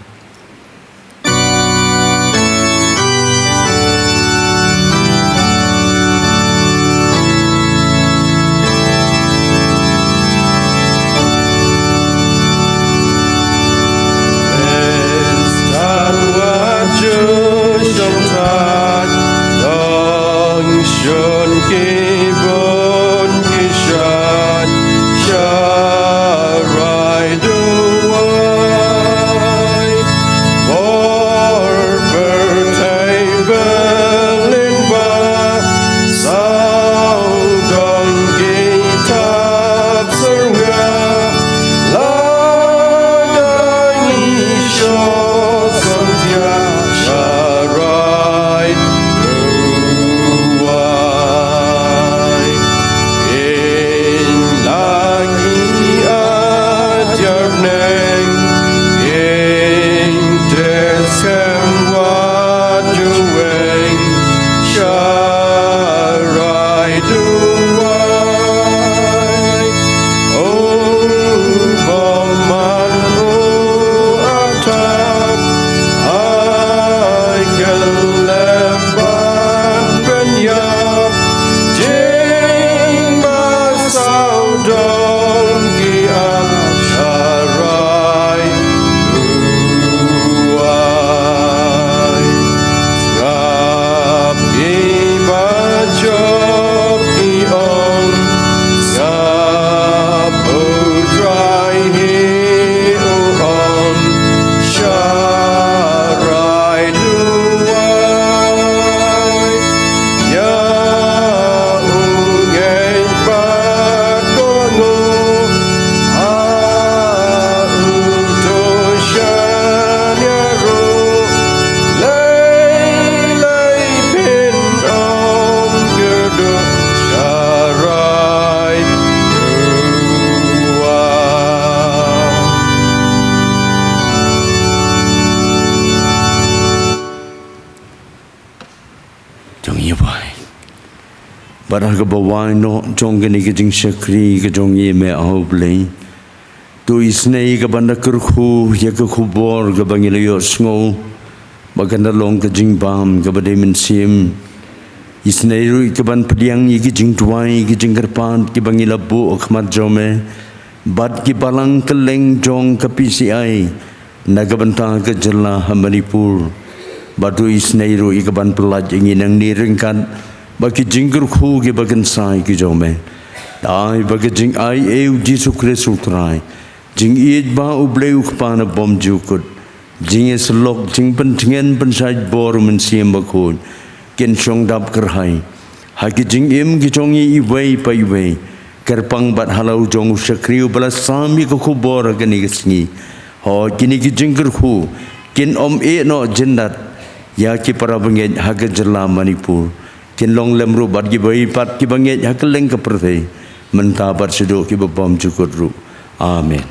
Bad ha kaba wai noh jong kane ka jingshakri ka jong ngi, me ah U Blei, to isynei ka ban da kyrkhu ïa ka khubor kaba ngi la ïohsngew ba kan da long ka jingbam kaba dei mynsiem. Isynei ruh ka ban pdiang ïa ki jingduwai, ki jingkyrpad kiba ngi la buh ha khmat jong me bad ki balang kylleng jong ka P C I na ka bynta ka jylla ha Manipur. Bad to isynei ruh ïa ka ban pyllait ïa ngi nangne ryngkat bad ki jingkyrkhu kiba kynsai ki jong me. Ai ba ka jingai ei U Jisu Khrist U Trai, jingïeit ba U Blei U Kpa na bymjukut, jingïasyllok, jingpyntngen pynshait bor U Mynsiem Bakhuid kin shong dap kyrhai ha ki jingim ki jong ngi iwei pa iwei, kyrpang bad ha la u jong u shakri uba la sam ïa ka khubor ha kane ka sngi. Hooid, kine ki jingkyrkhu kin ym ïeh noh jyndat ïa ki para bangeit ha ka jylla Manipur, kin long lem ruh bad kiwei pat ki bangeit ha kylleng ka pyrthei, mynta bad shaduh kiba bymjukut ruh. Amen.